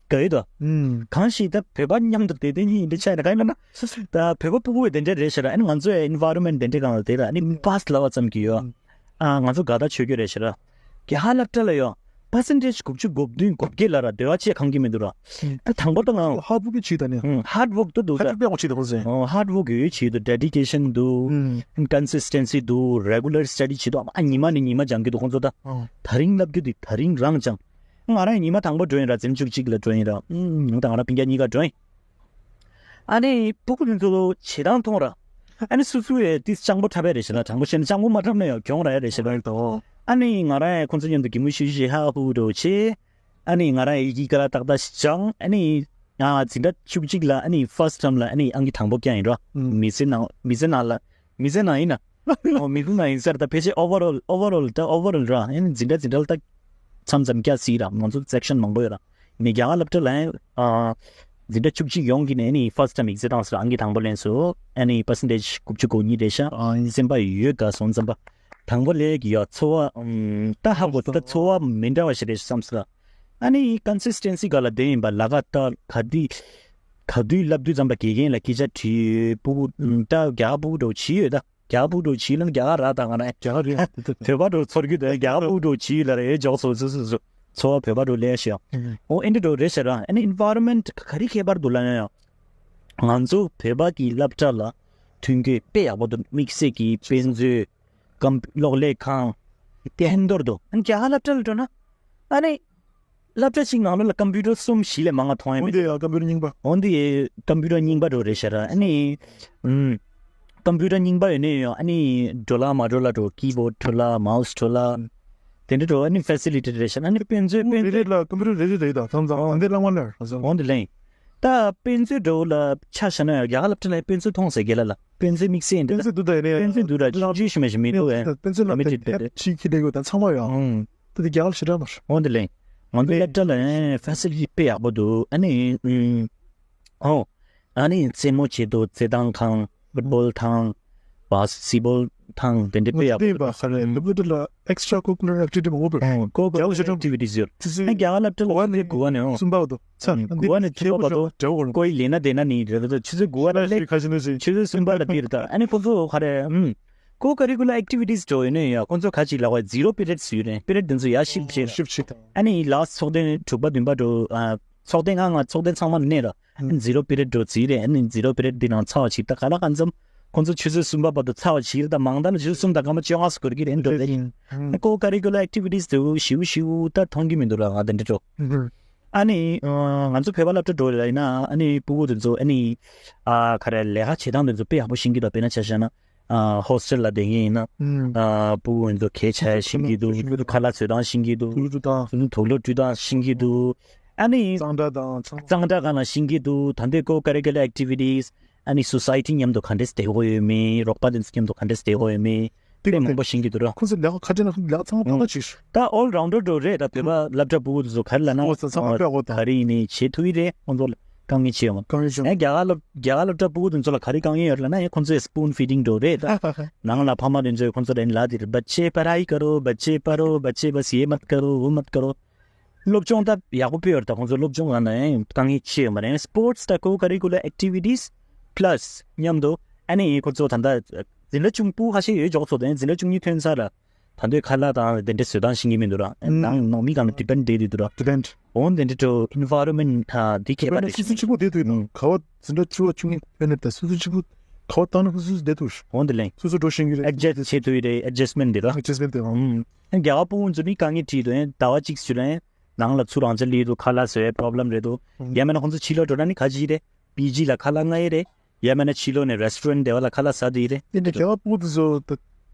དགའ་ཡོད་དོ། ཨུམ། གང་ཞིག་ད་བོད་པ་མཉམ་དུ་བསྡད་དེ་ཡིན་འདི་ཆ་ཡིན་ན་གང་ཡིན་ན། ད་བོད་པ་ཕྲུ་གུ་བས་དེ་འདྲ་རེད་ཤག་ར། ཨ་ནི་ང་ཚོའི་environment དེ་འདྲ་གང་ལ་དེ་ར་ཨ་ནི་པཱ་སི་ལབ་པ་ཙམ་གྱིས་ཡོད། ཨ་ང་ཚོ་དགའ་ད་ཆོས་སྐྱོད་རེད་ཤག་ར། རྒྱ་ཧ་སློབ་གྲྭ་ལ་ཡོད། པར་སེན་ཊེ་ཇི་དགུ་བཅུ་གོ་བདུན་གོ་བརྒྱད་ལ་ར་འདོད་པ་ཆེ་གང་གི་མི་འདུག་ར། ཨ་དང་པོ་ད་ང་ཧར་ཌི་ཝོག་གི་བྱེད་ད་ནི། ཧར་ཌི་ཝོག་ཏུ་འདུག་ད། ཧར་ཌི་ཝོག་གི་བྱེད་དུ་dedication འདུག consistency འདུག regular study བྱེད་དུ་ཨ་ཉི་མ་ནས་ཉི་མ་སྦྱང་གི་འདུག་ཁོང་ཚོ་ད། ད་རིང་བསླབ་རྒྱུ་དེ་ད་རིང་རང་སྦྱང་། ང་རང་ཉི་མ་དང་པོ་འགྲོ་ཡིན་ར། འཛིན་བཅུ་གཅིག་ལ་འགྲོ་ཡིན་ར། ང་དང་ང་རང་སྤུན་ཀྱག་གཉིས་ཀ་འགྲོ་ཡིན། ཨ་ནི་སྤུ་གུ་དེ་ཚོ་བྱེད་སྟངས་མཐོང་ར། ཨ་ནི་སུ་སུ་ཡས་ཏིས་སྤྱང་པོ་འཁྲབ་པ་རེད་ཤག་ན། དྲང་པོ་བཤད་ན་སྤྱང་པོ་མ་འཁྲབ་ན་ཡང་གྱོང་རག་ཡ་རེད་ཤག་ན། ཨ་ནི་ང་རང་ཡང་ཁོང་ཚོ་མཉམ་དུ་གད་མོ་ཤོར་ཤོར་ཧ་ཧུ་འགྲོ་བྱེད། ཨ་ནི་ང་རང་ཡི་གེ་ཀ་ལ་ཏག་ཏག་སྦྱངས། ཨ་ནི་ང་འཛིན་གྲྭ་བཅུ་གཅིག་ལ་ཨ་ནི་first term ལ་ཨ་ནི་ཨང་ཀི་དང་པོ་བཀྱག་ཡིན་ར། མི་ཚེ་ནང་མི་ཚེ་ནང་ལ་མི་ཚེ་ནང་ཡིན་ན། ཨོ་མི་ཚེ་ནང་ཡིན་ཟེར་ད་ཕལ་ཆེར་overall overall ད་overall ར། ཨ་ནི་འཛིན་གྲྭ་འཛིན་གྲྭ་ལ་ད་མཚམས་མཚམས་བཀྱག་སྲིད་ར། ང་ཚོ་section མང་པོ་ཡོད་ར། མི་རྒྱ་གར་སློབ་གྲྭ་ལ་ཡང་ཨ་འཛིན་གྲྭ་བཅུ་གཅིག་ཡོངས་ཀྱི་ནས་ཨ་ནི་first term exit བཏང་ཟེར་ཨང་ཀི་དང་པོ་ལེན་སོང་། ཨ་ནི་percentage དགུ་བཅུ་གོ་གཉིས་རེད་ཤག་ཨ་ནི་སེམས་པ་ཡོད་དགའ་སོང་ཙམ་པ། དང་པོ་ལས་ཀྱི་ཡ་ཚོར་བ་ཨམ་ད་ཧ་གོ་ད་ཚོར་བ་མི་འདྲ་བ་ཞིག་རེད་བསམ་སོང་། ཨ་ནི་consistency ག་ལ་བསྡད་ཡིན་པ་ལ་ག་ལྟར་ག་དུས་ག་དུས་བསླབ་དུས་ཙམ་པ་དགེ་རྒན་ལ་སྐད་ཆ་དྲིས་ཡོད། སྤུ་གུ་ད་རྒྱ་གར་སྤུ་གུ་འདྲ་བོ་བྱིས་ཡོད་ད། རྒྱ་གར་སྤུ་གུ་འདྲ་བོ་བྱིས་ལ་ནི་རྒྱ་གར་ར་ད་ང་རང་རྒྱ་གར་རེད། བོད་པ་འདྲ་བོ་ཚོར་གྱི་འདུག་རྒྱ་གར་སྤུ་གུ་འདྲ་བོ་བྱིས་ལ་རེད་འཇོག་སོང་སོང་སོང་སོང་། ཚོར་བ་བོད་པ་འདྲ་བོ་ལས་ཤག་ཨོ་ཨེ་འདྲ་འདྲ་བོ་རེད་ཤག་ར། ཨ་ནི་environment ག་རེ་ཁྱད་པར་འདུག་ལབ་ན་ཡང་། ང་ཚོ་བོད་པ་གི་སློབ་གྲྭ་ལ་མཐུན་རྐྱེན་དཔེ་ཡག་པོ་འདུག་དམིགས་བསལ་གྱི་དཔེ་མཛོད། ཀམ་གློག་ཀླད་ཁང་། ཐེན་ཐོར་དུ་ཨ་ནི་རྒྱ་གར་སློབ་གྲྭ་ལ་འགྲོ་ན། ཨ་ནི་སློབ་གྲྭ་གཅིག་ནང་ལོགས་ལ་ཀམ་པུ་ཊར་གསུམ་བཞི་ལས་མང་བ་མཐོང་ཡ་མེད། འོན་ཏེ་ཡང་ཀམ་པུ་ཊར་རྙིང་པ། འོན་ཏེ་ཀམ་པུ་ཊར་རྙིང་པ་འདྲ་བོ་རེད་ཤག་ར། ཨ་ནི་ཨུམ། ཀམ་པུ་ཊར་རྙིང་པ་ཡོད་ནའི་ཡང་ཨ་ནི་འགྲོ་ལ་མ་འགྲོ་ལ་འགྲོ་ཀི་བོཌ་འགྲོ་ལ་མའོ་སི་འགྲོ་ལ། དེ་འདྲ་འགྲོ་ཨ་ནི་ཕེ་སི་ལི་ཊི་རེད་ཤག་ཨ་ནི་དཔེ་མཛོད་དཔེ་རེ་མཛོད། རེ་ལ་ཀམ་པུ་ཊར་རེ་རེ་རེད་ད་ཐམ་ཚང་འོན་ཏེ་ལེན། ད་དཔེ་མཛོད་འདྲ་བོ་ལ་ཆ་བཞག་ན་ཡང་རྒྱ་གར་སློབ་གྲྭ་ལ་དཔེ་མཛོད་མཐོང་ཟེར་རྒན་ལགས་ལ་དཔེ་མཛོད་དམིགས་བསལ་ཡིན་ད། དཔེ་མཛོད་འདུག་ད་ཡིན་ནའི་དཔེ་མཛོད་འདུག་ད་ཅི་ཅི་ཞུ་མ་ཞུ་མི་འདུག་ཨེ། དཔེ་མཛོད་ལ་མི་ཅིག་དེབ་ཅིག་ཁྱི་ལས་དགོས་ད་ཚང་མ་ཡོད་ཨང་། ད་དེ་རྒྱ་གར་ཞེ་དྲག་མ་རེད། འོན་ཏེ་ལེན། ང་ཚོ་སློབ་གྲྭ་ལ་ཨེ་ཕེ་སི་ལི་ཊི་དཔེ་ཡག་པོ་འདུག་ཨ་ནི་ཨུམ། ཨོ། ཨ་ནི་རྩེད་མོ་བྱེད་དུ་རྩེད་ཐང་ཁང་། ཕུཊ་བོལ་ཐང་། བཱ་སི་ཀེཊ་བོལ། ཐང་དེ་འདྲ་དཔེ་ཡག་པོ་འདུག་ལ་ཁ་རེ་ལབ་ལ་ཨེག་སི་ཊ་ཀོ་ཀུ་ལར་ཨེག་ཊི་ཝི་ཊི་མང་པོ་ཨོ་ཀོ་ཀུ་ལར་ཨེག་ཊི་ཝི་ཊི་ཡོད། ཨ་རྒྱ་གར་སློབ་གྲྭ་ལ་གོ་བ་ནས་གོ་བ་ནས་ཨོ་གསུམ་པ་བ་དོ་ཚ་ཨ་གོ་བ་ནས་ཁྱེད་པ་དོ་ཀོ་ཡི་ལེ་ན་དེ་ན་ནི་རེ་ད་ཆུ་ཚོད་དགུ་བ་ལ་ལེ་ཁ་ཆུ་ཚོད་གསུམ་པ་ལ་དེ་རེད་ད། ཨ་ནི་ཁོ་ཚོ་ཁ་རེ་ཨམ་ཀོ་ཀ་རི་ཀུ་ལར་ཨེག་ཊི་ཝི་ཊི་འགྲོ་ཡོད་ནས་ཡ་ཁོ་ཚོ་ཁ་ཅིག་ལ་བ་ཛི་རོ་པི་རི་ཡོད་རེད། པི་རི་ཡོད་དེ་ཚོ་ཡ་ཤིབ་བྱེད་ཤིབ་བྱེད་ཨ་ནི་ལ་ཚོགས་ཐེངས་དྲུག་པ་བདུན་པ་འགྲོ་ཚོགས་ཐེངས་ལྔ་ལྔ་ཚོགས་ཐེངས་ཚང་མ་ནས་ར། ཨ་ནི་ཛི་རོ་པི་རི་ཡོད་འགྲོ་ཙི་རེད། ཨ་ནི་ཛི་རོ་པི་རི་ཡོད་འདི་ནང་ཚར་བ་ཞིག་ད་ག་ལ་གང་འཚམ་ཁོང་ཚོ་ཆུ་ཚོད་གསུམ་པ་བར་དུ་ཚར་བ་ཞིག་རེད། ད་མང་ད་ནི་ཆུ་ཚོད་གསུམ་དང་སྐར་མ་བཅོ་ལྔ་སུ་འགོར་གི་རེད་འགྲོ་རེད། ཨ་ནི་ཀོ་ཀ་རི་ཀུ་ལར་ཨེག་ཊི་ཝི་ཊི་དེ་ཞིའུ་ཞིའུ་ད་མཐོང་གི་མི་འདུག་ར་ང་དེ་འདྲ་འགྲོ། ཨ་ནི་ང་ཚོ་བོད་པ་སློབ་གྲྭ་འགྲོ་ཡ་ཡིན་ན་ཨ་ནི་ཕྲུ་གུ་དེ་ཚོ་ཨ་ནི་ཨ་ག་རེ་ལས་ཀ་བྱེད་སྟངས་དེ་ཚོ་དཔེ་ཡག་པོ་ཤེས་ཀྱི་འདུག་དཔེར་ན་ཆ་བཞག་ན། ཨ་ཧོ་སི་ཊེལ་ལ་བསྡད་མཁན་ཡིན་ན། ཨ་ཕྲུ་གུ་ཡིན་ཚོ་གད་ཆ་ཤེས་ཀྱི་འདུག་ཁ་ལག་བཟོ་སྟངས་ཤེས་ཀྱི་འདུག་དུག་ལོག་འཁྲུད་སྟངས་ཤེས་ཀྱི་འདུག་ཨ་ནི་གཙང་སྦྲ་དང་གཙང་སྦྲ་གང་ལ་ཤེས་ཀྱི་འདུག་ད་ལྟའི་ཀོ་ཀ་རི་ཀུ་ལར་ཨེག་ཊི་ཝི་ཊི་ཨ་ནི་སོ་སའི་ཊི་མཉམ་དུ་ག་འདྲས་བསྡད་དགོས་ཡོད་མེད། རོགས་པ་དེ་ཚོ་མཉམ་དུ་ག་འདྲས་བསྡད་དགོས་ཡོད་མེད། དེ་མང་པོ་ཤེས་ཀྱི་འདུག་ར། ཁོང་ཚོ་ལས་ཀ་ཁ་ཕྲལ་ན་ལས་ཀ་ཚང་མ་ཕར་ཕྱིན་ཤག་ད་ཨོལ་རའུན་ཌར་འགྲོ་རེད། ད་བོད་པ་སློབ་གྲྭ་ཕྲུ་གུ་དེ་ཚོ་ག་རེ་ལབ་ན་ཨོ་ཚང་མ་ཕར་ཕྱོགས་ག་རེ་ཡིན་ནའི་བྱེད་ཐུབ་ཀྱི་རེད། ཁོང་ཚོ་ལ་དཀའ་ངལ་ཆེ་ཡོད་མ་རེད། ཨེ་རྒྱ་གར་སློབ་རྒྱ་གར་སློབ་གྲྭ་ཕྲུ་གུ་དེ་ཚོ་ལ་ག་རེ་དཀའ་ངལ་ཡོད་རེད་ལབ་ན། ཨེ་ཁོང་ཚོས་སྤུན་ཕི་ཌིང་འགྲོ་རེད། ད་ནང་ལ་ཕ་མ་དེ་ཚོས་ཁོང་ཚོ་ལ་ཨེ་ལབ་དེ་རེད། बच्चे पढ़ाई करो, बच्चे पढ़ो, बच्चे बस ये मत करो, वो मत करो. སློབ་སྦྱོང་ད་ཡག་པོ་སྤེལ་ཡོད་རེད། ད་ཁོང་ཚོ་སློབ་སྦྱོང་ལ་ན་དཀའ་ངལ་ཆེ་ཡོད་མ་རེད། སྤོར་ཊི་དང་ཀོ་ཀ་རི་ཀུ་ལར་ཨེག་ཊི་ཝི་ཊི་པ་ལ་སི་མཉམ་དུ་ཨ་ནི་ཁོང་ཚོ་ད་ལྟ་འཛིན་གྲྭ་ཆུང་ཕྲུགུ་ཁ་ཤས་ཡོད་ཅོག་ཚོ་དེ་འཛིན་གྲྭ་བཅུ་གཉིས་ཐོན་ཚར་ར། ད་དུང་ཁ་ལག་དང་དེ་འདྲའི་བཟོ་སྟངས་ཤེས་ཀྱི་མི་འདུག་ར། ནང་ནང་མི་སྒང་ལ་ཌི་པེན་ཌི་བསྡད་དེ་འདུག་ར། ཌི་པེན་ཌི། འོན་ཏེ་འདི་འདྲ་ཨེན་ཝ་རོན་མེན་ཊི་འདི་ཁྱད་པར་རེད། སོ་སོ་གཅིག་པུ་བསྡད་དུས་ནང་ག་བ་འཛིན་གྲྭ་བཅུ་པ་བཅུ་གཉིས་ཕན་ནས་ད་སོ་སོ་གཅིག་པུ་ག་བ་བཏང་ན་སོ་སོ་བསྡད་དུས། འོན་ཏེ་ལེན། སོ་སོ་འགྲོ་ཤེས་ཀྱི་རེད། ཨེ་ཌི་ཇ་སི་ཊི་བྱེད་ཐུབ་ཀྱི་རེད། ཨེ་ཌི་ཇ་སི་ཊི་མེན་ཊི་འདི་ར། ཨེ་ཌི་ཇ་སི་ཊི་མེན་ཊི་འདི་ར། ཨང་། རྒྱ་གར་ཕྲུ་གུ་ཚོ་ནི་དཀའ་ངལ་འཕྲད་དུས་ཟླ་བ་གཅིག་ཚུད་ལ་ནང་ལ་ཚུར་རང་ཅག་སླེབས་དུས་ཁ་ལག་བཟོ་ཡའི་པོ་རོབ་ལེམ་རེད་འདུག་ཡང་མིན་ན་ཁོང་ཚོ་ཕྱི་ལོགས་འགྲོ་ན་ནི་ག་ཅི་རེད། པི་ཇི་ལ་ཁ་ལག་མངག་ཡས་རེད། ཡང་མིན་ན་ཕྱི་ལོགས་ནས་རེ་སི་ཊོ་རེན་ཊི་དེ་བ་ལ་ཁ་ལག་ཟ་དེ་ཡི་རེད། དེ་འདྲ་རྒྱ་གར་ཕྲུ་གུ་དེ་ཚོ་ད་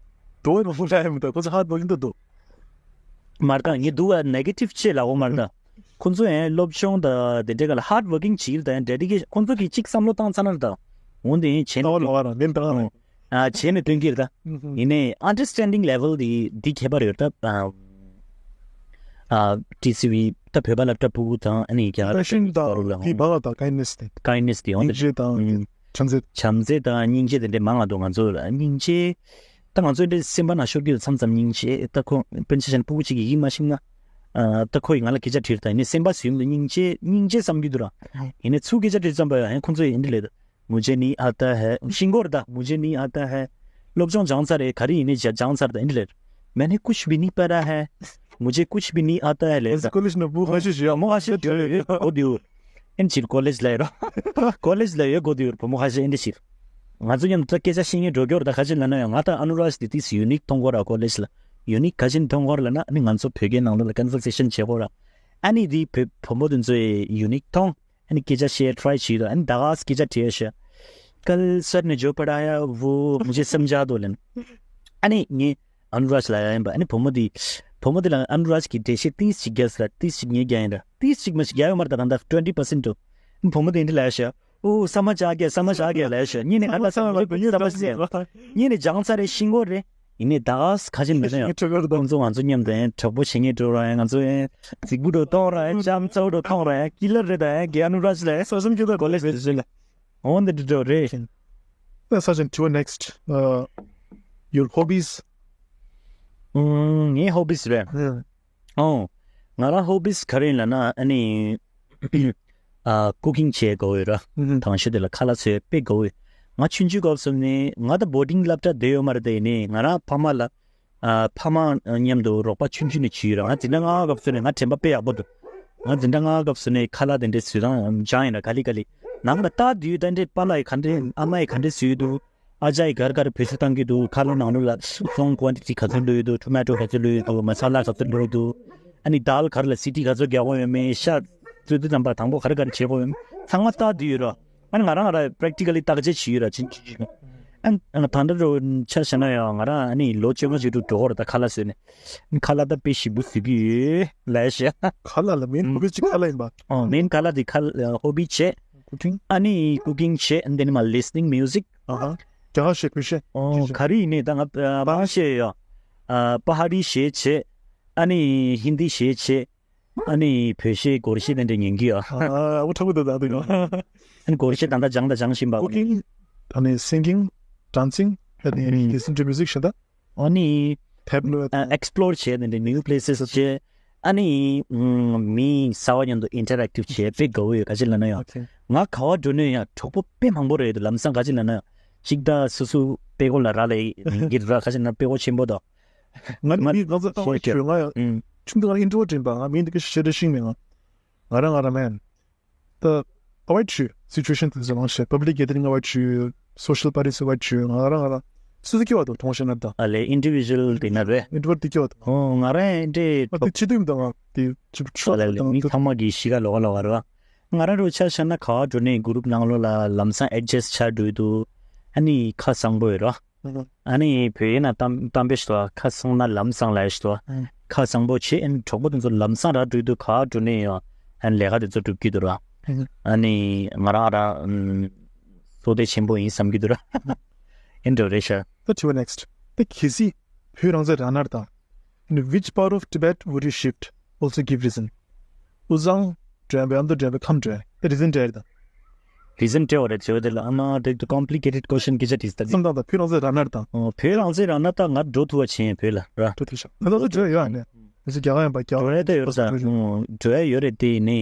འགྲོ་བའི་མང་པོ་ལ་ཡང་མི་འདུག་ཁོ་ཚོ་ཧར་ཌི་ཝོར་ཀིང་ད་འདུག་མར་དང་ངས་འདུག་བ་ནེ་གེ་ཊིབ་བྱེད་ལ་འོ་མར་དང་། ཁོ་ཚོ་ཡང་སློབ་སྦྱོང་དང་དེ་འདྲའི་སྒང་ལ་ཧར་ཌི་ཝོར་ཀིང་བྱེད་ཀྱི་རེད། ད་ཡང་ཌེ་ཌི་ཀེ་ཤན་ཁོ་ཚོ་གིས་གཅིག་བསམ་བློ་བཏང་ཚར་ན་ད། འོན་ཏེ་ཡང་བྱས་ལྟ་བ་ལོག་ར་ལེན་བཏང་ར། ཨ་བྱས་ནས་སྟོན་གྱི་རེད་ད། ཡིན་ནའི་ཨན་ཌར་སི་ཊེན་ཌིང་ལེ་ཝལ་དེ་འདི་ཁྱད་པར་ཡོད་ད། ཨ་ཊི་སི་ཝི་ད་བོད་པ་སློབ་གྲྭ་ཕྲུ་གུ་དང་ཨ་ནི་རྒྱ་གར་པེ་ཤན་དང་དེ་བག་ལ་དང་ཀའིན་ནེ་སི་དེ། ཀའིན་ནེ་སི་དེ་ཡོང་དེ། སྙིང་རྗེ་དང་བྱམས་བརྩེ། བྱམས་བརྩེ་དང་སྙིང་རྗེ་དེ་འདྲའི་མང་ང་འདུག་ང་ཚོ་ལ་སྙིང་རྗེ། ད་ང་ཚོ་འདྲའི་སེམས་པ་ན་ཤོར་གྱི་མཚམས་མཚམས་སྙིང་རྗེ། ད་ཁོ་དཔེར་ན་ཆ་བཞག་ན་ཕྲུ་གུ་གཅིག་གིས་ཡིག་མ་ཤེས་ན། ཨ་ད་ཁོ་ཡིས་ང་ལ་སྐད་ཆ་དྲིས་ད་ཡིན་ནའི་སེམས་པ་ཟུམ་དུ་སྙིང་རྗེ་སྙིང་རྗེ་བསམ་གྱི་འདུག་ར། ཡིན་ནའི་ཚུར་སྐད་ཆ་དྲིས་ཙམ་པ་ཡང་ཁོ་ཚོས་ཡིན་འདི་ལས་ད། मुझे नहीं आता है ཤེས་ཀྱི་རེད་ད། मुझे नहीं आता है སློབ་སྦྱོང་སྦྱངས་ཚར་རེད། ག་རེ་ཡིན་ནའི་སྦྱངས་ཚར་ད་ཡིན་འདི་ལས། मैंने कुछ भी नहीं पढ़ा है मुझे कुछ भी नहीं आता है ལས་ད། ཀོ་ལེཇ་ནང་བུ་ཁ་ཤས་ཤིག་ཡོད་མོ་ཁ་ཤས་ཡོད་ཡོད་གོ་དུས། ཨེན་ཕྱིར་ཀོ་ལེཇ་ལ་ཡོད་རོ། ཀོ་ལེཇ་ལ་ཡོད་གོ་དུས་བུ་མོ་ཁ་ཤས་ཨེན་འདི་ཕྱིར། ང་ཚོ་མཉམ་དུ་སྐད་ཆ་བཤད་མཁན་འགྲོ་རྒྱུ་རེད་ད། ཁ་ཅིག་ལབ་ན་ཡང་ང་དང་ཨ་ནུ་རཱཇ་དེ་ཏིས་ཡུ་ནིག་མཐོང་གོ་ར། ཀོ་ལེཇ་ལ་ཡུ་ནིག་ག་ཅིག་མཐོང་གོ་ར་ལབ་ན་ཨ་ནི་ང་ཚོ་བོད་སྐད་ནང་ལོགས་ལ་ཀོན་ཝར་སེ་ཤན་བྱེད་གོ་ར། ཨ་ནི་དེ་བོད་བུ་མོ་དེ་ཚོས་ཡུ་ནིག་མཐོང་། ཨ་ནི་སྐད་ཆ་བཤད་ཊི་རའི་བྱེད་དོ། ཨ་ནི་ད་ག་སྐད་ཆ་དྲིས་ཤག कल सर ने जो पढ़ाया वो मुझे समझा दो ལབ། ཨ་ནི་ངས་ཨ་ནུ་རཱཇ་ལ་ཡ་ཡིན་པ། ཨ་ནི་བུ་མོ་དེ་བུ་མོ་དེ་ལ་ཨ་ནུ་རཱཇ་གི་འགྲེལ་བཤད་ཏིས་ཅིག་རྒྱག་ཟེར་ཏིས་ཅིག་ངས་རྒྱག་ཡིན་ར། ཏིས་ཅིག་མ་ཞིག་རྒྱག་ཡོད་མ་རེད་ད། གང་ལྟར་ཊུ་ཝེན་ཊི་པར་སེན་ཊི་འགྲོ། ཨ་ནི་བུ་མོ་དེ་འདི་ལ་ཡ་ཤག་ཨོ་समझ आ गया समझ आ गया ལ་ཡ་ཤག་ཉིན་ནས་ཨ་ད་समझ आ गया समझ आ गया ལ་ཡ་ཤག་ཉིན་ནས་སྦྱངས་ཚར་རེད། ཤེས་ཀྱི་རེད། ཡིན་ནའི་ད་ག་ཁ་ཆེ་མེད་ན་ཡང་ཁྱོད་ཀར་དང་ཁོང་ཚོ་ང་ཚོ་མཉམ་དུ་ཡང་དྲག་པོ་བྱེད་མཁན་འགྲོ་ར། ཡང་ང་ཚོ་ཡང་རྫིག་པོ་འགྲོ་གཏོང་ར། ཡང་ལྕམ་ཚ་བོ་འགྲོ་གཏོང་ར། ཡང་ཀི་ལར་རེད་ད། ཡང་རྒན་ཨ་ནུ་རཱཇ་ལ་ཡང་ས་སམ་ཁྱོད་ཀ་ཀོ་ལེཇ་དེ་ཚོ་ལ་འོང་དེ་འགྲོ་འགྲོ་རེད། That's such a to next. Uh, your hobbies? ངའི་ཧོ་བིས་རེད། ཨོ། ང་རང་ཧོ་བིས་ག་རེ་ཡིན་ལབ་ན་ཨ་ནི། ཨ་ཀུ་ཀིང་བྱེད་དགའ་བོ་ཡོད་ར། ཨུ་ཧུམ། དང་ཤོས་དེ་ལ་ཁ་ལག་བཟོ་ཡ་དཔེ་དགའ་བོ་ཡོད། ང་ཆུང་ཆུང་སྐབས་སུ་ནས་ང་ད་བོར་ཌིང་སློབ་གྲྭ་བསྡད་ཡོད་མ་རེད་དེ། ཡིན་ནའི་ང་རང་ཕ་མ་ལ་ཨ་ཕ་མ་མཉམ་དུ་རོགས་པ་ཆུང་ཆུང་ནས་བྱས་ཡོད་ར། ང་འཛིན་གྲྭ་ལྔ་པ་སྐབས་སུ་ནས་ང་དྲན་པ་དཔེ་ཡག་པོ་འདུག་ང་འཛིན་གྲྭ་ལྔ་པ་སྐབས་སུ་ནས་ཁ་ལག་དེ་འདྲའི་བཟོ་སྟངས་སྦྱངས་ཡིན་ར། ག་ལེ་ག་ལེ་ནང་ལ་ལྟ་དུས་ད་འདྲའི་པཱ་ལགས་ཡིས་ག་འདྲའི་ཨ་མ་ཡིས་ག་འདྲའི་བཟོས་འདུག་ཨ་ཅག་གིས་ག་རེ་ག་རེ་བེད་སྤྱོད་བཏང་གི་འདུག་ཁ་ལག་ནང་ལོགས་ལ་སོང་ཀོན་ཊི་ཊི་ག་ཚོད་བླུགས་ཡོད་འདུག་ཊོ་མེ་ཊོ་ག་ཚོད་བླུགས་ཡོད་འདུག་མ་ས་ལ་ག་ཚོད་བླུགས་ཡོད་འདུག་ཨ་ནི་དཱལ་ག་རེ་ལ་སི་ཊི་ག་ཚོད་རྒྱག་དགོས་ཡོད་མེད། ཤ་བཙོས་དུས་ཙམ་པ་དང་པོ་ག་རེ་ག་རེ་བྱེད་དགོས་ཡོད་མེད་ཚང་མ་ལྟ་བསྡད་ཡོད་ར། ཨ་ནི་ང་རང་ང་རང་པེ་རེག་ཊི་ཀ་ལི་བརྟག་དཔྱད་བྱས་ཡོད་ར། ཕྱིན་ཆད་ཨ་ད་ལྟ་འགྲོ་ཆ་བཞག་ན་ཡང་ང་རང་ཨ་ནི་ལོ་བཅོ་ལྔ་ཞིག་ཏུ་འགྲོ་གི་རེད་ད། ཁ་ལག་བཟོས་ནས་ཁ་ལག་ད་དཔེ་ཞིམ་པོ་བཟོ་གི་ཡོད་ལབ་ཡ་ཤག་ཁ་ལག་ལ་མེན་ཧོ་བི་གཅིག་ཁ་ལག་ཡིན་པ། ཨོ་མེན་ཁ་ལག་དེ་ཁ་ཧོ་བི་བྱས། ཀུ་ཀིང་ཨ་ནི་ཀུ་ཀིང་བྱས། འདི་ནི་མ་ལི་སི་ནིང་མིའུ་ཟིག་ཨ་ཧ། རྒྱ་གར་གཞས་བོད་གཞས། ཨོ་ག་རེ་ཡིན་ནའི་ད་ང་ཨ་པ་ཧ་གཞས་ཡོད། ཨ་པ་ཧ་རི་གཞས་བྱས། ཨ་ནི་ཧིན་དི་གཞས་བྱས། ཨ་ནི་བོད་གཞས་སྒོར་གཞས་དེ་འདྲ་ཉན་གི་ཡོད། ཨ་འུ་ཐུག་གི་འདུག་ད་དུང་། ཨ་ནི་སྒོར་གཞས་ད་ལྟ་སྦྱངས་ད་སྦྱངས་བཞིན་པ། ཀུ་ཀིང་ཨ་ནི་སིང་གིང་ཌན་སིང་། ད་ནི་listen to music ཤེས་ད། ཨ་ནི་ཐེབ་ལོས། ཨ་explore་བྱས་ནས་new places་བྱས། ཨ་ནི་ཨམ་མི་གསར་པ་མཉམ་དུ་interactive་བྱས་དཔེ་དགའ་བོ་ཡོད། ག་ཅི་ལབ་ན་ཡང་། Okay། ང་ག་བ་འགྲོ་ནས་ཡང་གྲོགས་པོ་དཔེ་མང་པོ་རེད་འདུག་ལམ་སང་། ག་ཅི་ལབ་ན་ཡང་གཅིག་ད་སོ་སོ་དཔེ་ཀོ་ལ་རག་ལས་ཡིན་གྱི་ར། ག་ཅི་ལབ་ན་དཔེ་ཀོ་ཆེན་པོ་དང་། ང་ནི་མི་ང་ཚོ་ཁ་བ་ཆོས་ང་ཡང་ཨུམ་ཆུང་དུས་ང་introvert་ཡིན་པ། ང་མི་འདི་ག་ཤེས་རེ་ཤིང་མེད། ང་ང་རང་ང་རང་མེན། ད་ཨ་ཝོའིཌ་བྱོས། situation་དེ་ཚོ་ལངས་བྱས། public gathering་ཨ་ཝོའིཌ་བྱོས། social parties་ཨ་ཝོའིཌ་བྱོས། ང་རང་ང་རང་སོ་སོ་སྐྱེ་བ་དང་མཐོང་ཤེས་ན་ད། ཨ་ལས་individual་དེ་ན་རེད། introvert་དེ་སྐྱེ་བ་དང་། ཨོ་ང་རང་འདྲེ་ཨ་དེ་ཆེ་དུས་དང་ང་དེ་ཆེ་བ་ཆུ་ཨ་ལས་ལས་དང་མི་ཚང་མ་གི་གཤིས་ཀ་ལོགས་ལོགས་རེད་བ། ང་རང་རུ་ཆ་བཞག་ན་ག་བ་འགྲོ་ནས་group་ནང་ལོགས་ལ་ལམ་སང་adjust་ཆགས་འགྲོ་འདུག་ཨ་ནི་ཁ་གསང་པོ་ཡོད་ར། ཨ་ནི་བོད་ཡིག་ནང་གཏམ་གཏམ་དཔེ་ཞིག་འདུག་ཁ་གསང་ན་ལམ་སང་ལབ་ཞིག་འདུག་ཁ་གསང་པོ་བྱེད། ཨ་ནི་གྲོགས་པོ་དེ་ཚོ་ལམ་སང་ར་འགྲོ་འདུག་ག་འགྲོ་ནས་ཡང་ཨ་ནི་ལས་ཀ་དེ་ཚོ་སྒྲུབ་ཀྱི་འདུག་ར། ཨ་ནི་ང་རང་ར་བསོད་བདེ་ཆེན་པོ་ཡིན་བསམ་གྱི་འདུག་ར། ཨེ་འདྲ་རེད་ཤག་ད་དྲི་བ་next། ད་གལ་སྲིད་བོད་རང་བཙན་རག་ན་ད། In which part of Tibet would you shift? Also give reason. དབུས་གཙང་འགྲོ་ཡ་འབའ་མདོ་འགྲོ་ཡ་འབའ་ཁམས་འགྲོ་ཡ། ད་reason་སྤྲད་ད། reason་སྤྲད་པ་རེད་བྱས་པ་དེ་ལ་ཨ་མ་དེ་complicated question་སྐད་ཆ་དྲིས་ད། བསམ་སྟངས་ད་བོད་རང་བཙན་རག་ན་ད། ཨོ་བོད་རང་བཙན་རག་ན་ད་ང་འགྲོ་ཐུབ་པ་བྱས་ཡིན་བོད་ལ་ར། འགྲོ་ཐུབ་ཤག་ད་ད་འགྲོ་ཡ་ཨ་ནི། ཨ་ཅེ་རྒྱ་གར་ཡིན་པ་རྒྱ་གར་འགྲོ་ཡ་ད་ཡོད་རེད་ད། འགྲོ་ཡ་ཡོད་རེད་དེ་ནི།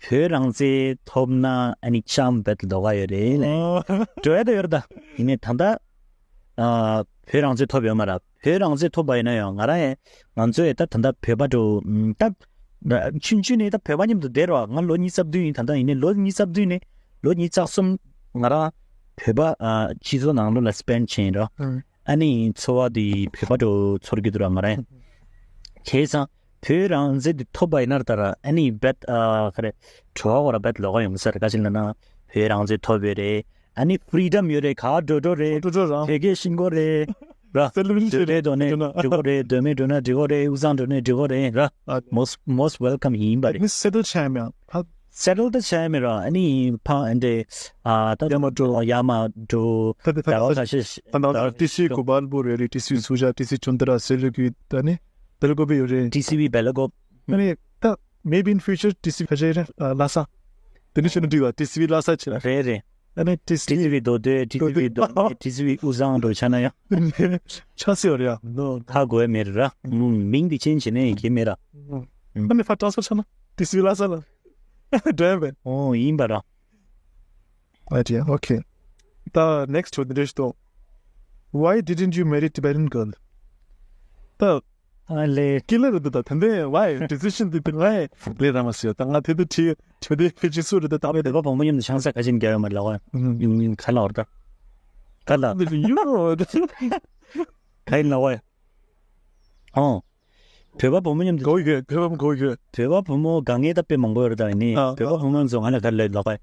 བོད་རང་བཙན་ཐོབ་ན་ཨ་ནི་ཅམ་བེད་ལོག་ག་ཡོད་རེད་ལ། འགྲོ་ཡ་ད་ཡོད་རེད་ད། ཡིན་ནའི་ད་ད། ཨ་བོད་རང་བཙན་ཐོབ་ཡོད་མ་རེད། བོད་རང་བཙན་ཐོབ་པ་ཡིན་ན་ཡང་ང་རང་ཡང་ང་ཚོ་ཡང་ད་ད་ལྟ་བོད་པ་འགྲོ་ད། ཆུང་ཆུང་ནས་ད་བོད་པ་མཉམ་དུ་བསྡད་རོགས། ང་ལོ་ཉི་ཤུ་རྩ་བདུན་ཡིན། ད་ལྟ་ཡིན་ནའི་ལོ་ཉི་ཤུ་རྩ་བདུན་ནས་ལོ་ཉི་ཤུ་རྩ་གསུམ་ང་རང་བོད་པ་ཨ་སྤྱི་ཚོགས་ནང་ལོགས་ལ་spend་བྱས་ཡིན་རོགས། ཨ་ནི་འཚོ་བ་དེ་བོད་པ་འགྲོ་ཚོར་གྱི་འདུག་ར་ང་རང་ཡང་། བྱས་ཙང་བོད་རང་བཙན་དེ་ཐོབ་པ་ཡིན་ན་ད་ར་ཨ་ནི་བེད་ཨ་ག་རེ་བྲོ་བ་གོ་ར་བེད་ལོག་ག་ཡོང་ས་རེད། ག་ཅི་ལབ་ན་བོད་རང་བཙན་ཐོབ་ཡོད་རེད། ཨ་ནི་freedom་ཡོད་རེད། ག་འགྲོ་འགྲོ་རེད། འགྲོ་འགྲོ་རང་བོད་སྐད་ཤེས་དགོས་རེད་ར། སེ་ལུ་ཤེས་སྡོད་འགྲོ་ནས་འགྲོ་གོ་རེད། སྡོད་མེད་འགྲོ་ན་འགྲིག་གོ་རེད། དབུས་གཙང་འགྲོ་ནས་འགྲིག་གོ་རེད་ར། ཨ་most most welcome་ཡིན་པ་རེད། ནི་settle་ཆགས་མེད་ཨ། settle་ད་ཆགས་མེད་ར། ཨ་ནི་ཕ་ཨ་འདྲེ་ཨ་ད་ཡ་མ་འགྲོ་ཡ་མ་འགྲོ་ད་ད་ད་ད་ད་ཁ་ཤས་ད་ད་ད་ཏི་སི་གོ་པལ་པུར་རེད། ཏི་སི་ཚུ་ཇ་ཏི་སི་ཆུན་ཏ་ར་སེ་ལུ་གི་ད་ནི་ད་ལུ་གོ་པི་ཡོད་རེད། ཏི་སི་བི་བེ་ལ་གོ། ཨ་ནི་ད་maybe in future་ཏི་སི་བི་ཁ་ཤས་རེད། ལྷ་ས་དེ་ནི་ཆུ་ནི་འགྲིག་བ། ཏི་སི་བི་ལྷ་ས་ཆེ་ལ་རེད་རེད། ཨ་ནི་ཏི་སི་ཏི་སི་བི་མདོ་སྟོད། ཏི་སི་བི་མདོ་སྨད། ཏི་སི་བི་དབུས་གཙང་འགྲོ་ཆ་ན་ཡང་ཆགས་སྲིད་པ་རེད་ཡ། ཁ་དགོས་མེད་ར། མིང་འདི་ཅན་བྱེད་ནས་ཡིན་གྱི་མེད་ར། ཨ་ནི་ཕར་transfer་ཆགས་ན་ཏི་སི་བི་ལྷ་ས་ལ་འགྲོ་ཡ་མེད། ཨོ་ཡིན་པ་ར། ཨ་ཅེ་okay། ད་next་འདི་འདྲ་ཞིག་འདུག Why didn't you marry Tibetan girl? ད་ཨ་ལེ། ཀི་ལ་རུ་དུ་ད་དེ་འདྲའི་why decision་དེ་དེ་ངའི་ལས་ར་མ་སི་ཡོད། ད་ང་དེ་དུ་ཁྲི་ཁྲི་དེ་ཕི་ཅི་སུ་རུ་དུ་ད་བོད་པ་བུ་མོ་མཉམ་དུ་ཆང་ས་ག་ཅིན་རྒྱག་ཡོད་མ་རེད་ལ་བ། ཁ་ལ་བར་ད། ཁ་ལ། འདི་ཡུ་རོ། ག་ཡིན་ལ་བ། ཨོ། བོད་པ་བུ་མོ་མཉམ་དུ། གོ་ཡོད། བོད་པ་བུ་མོ་གོ་ཡོད། བོད་པ་བུ་མོ་དཀའ་ངལ་ད་དཔེ་མང་པོ་ཡོད་རེད་ད་ཡིན་ནི། ཨ་བོད་པ་བུ་མོ་ཚོ་ང་ལ་ག་རེ་ལབ་ལབ་པ།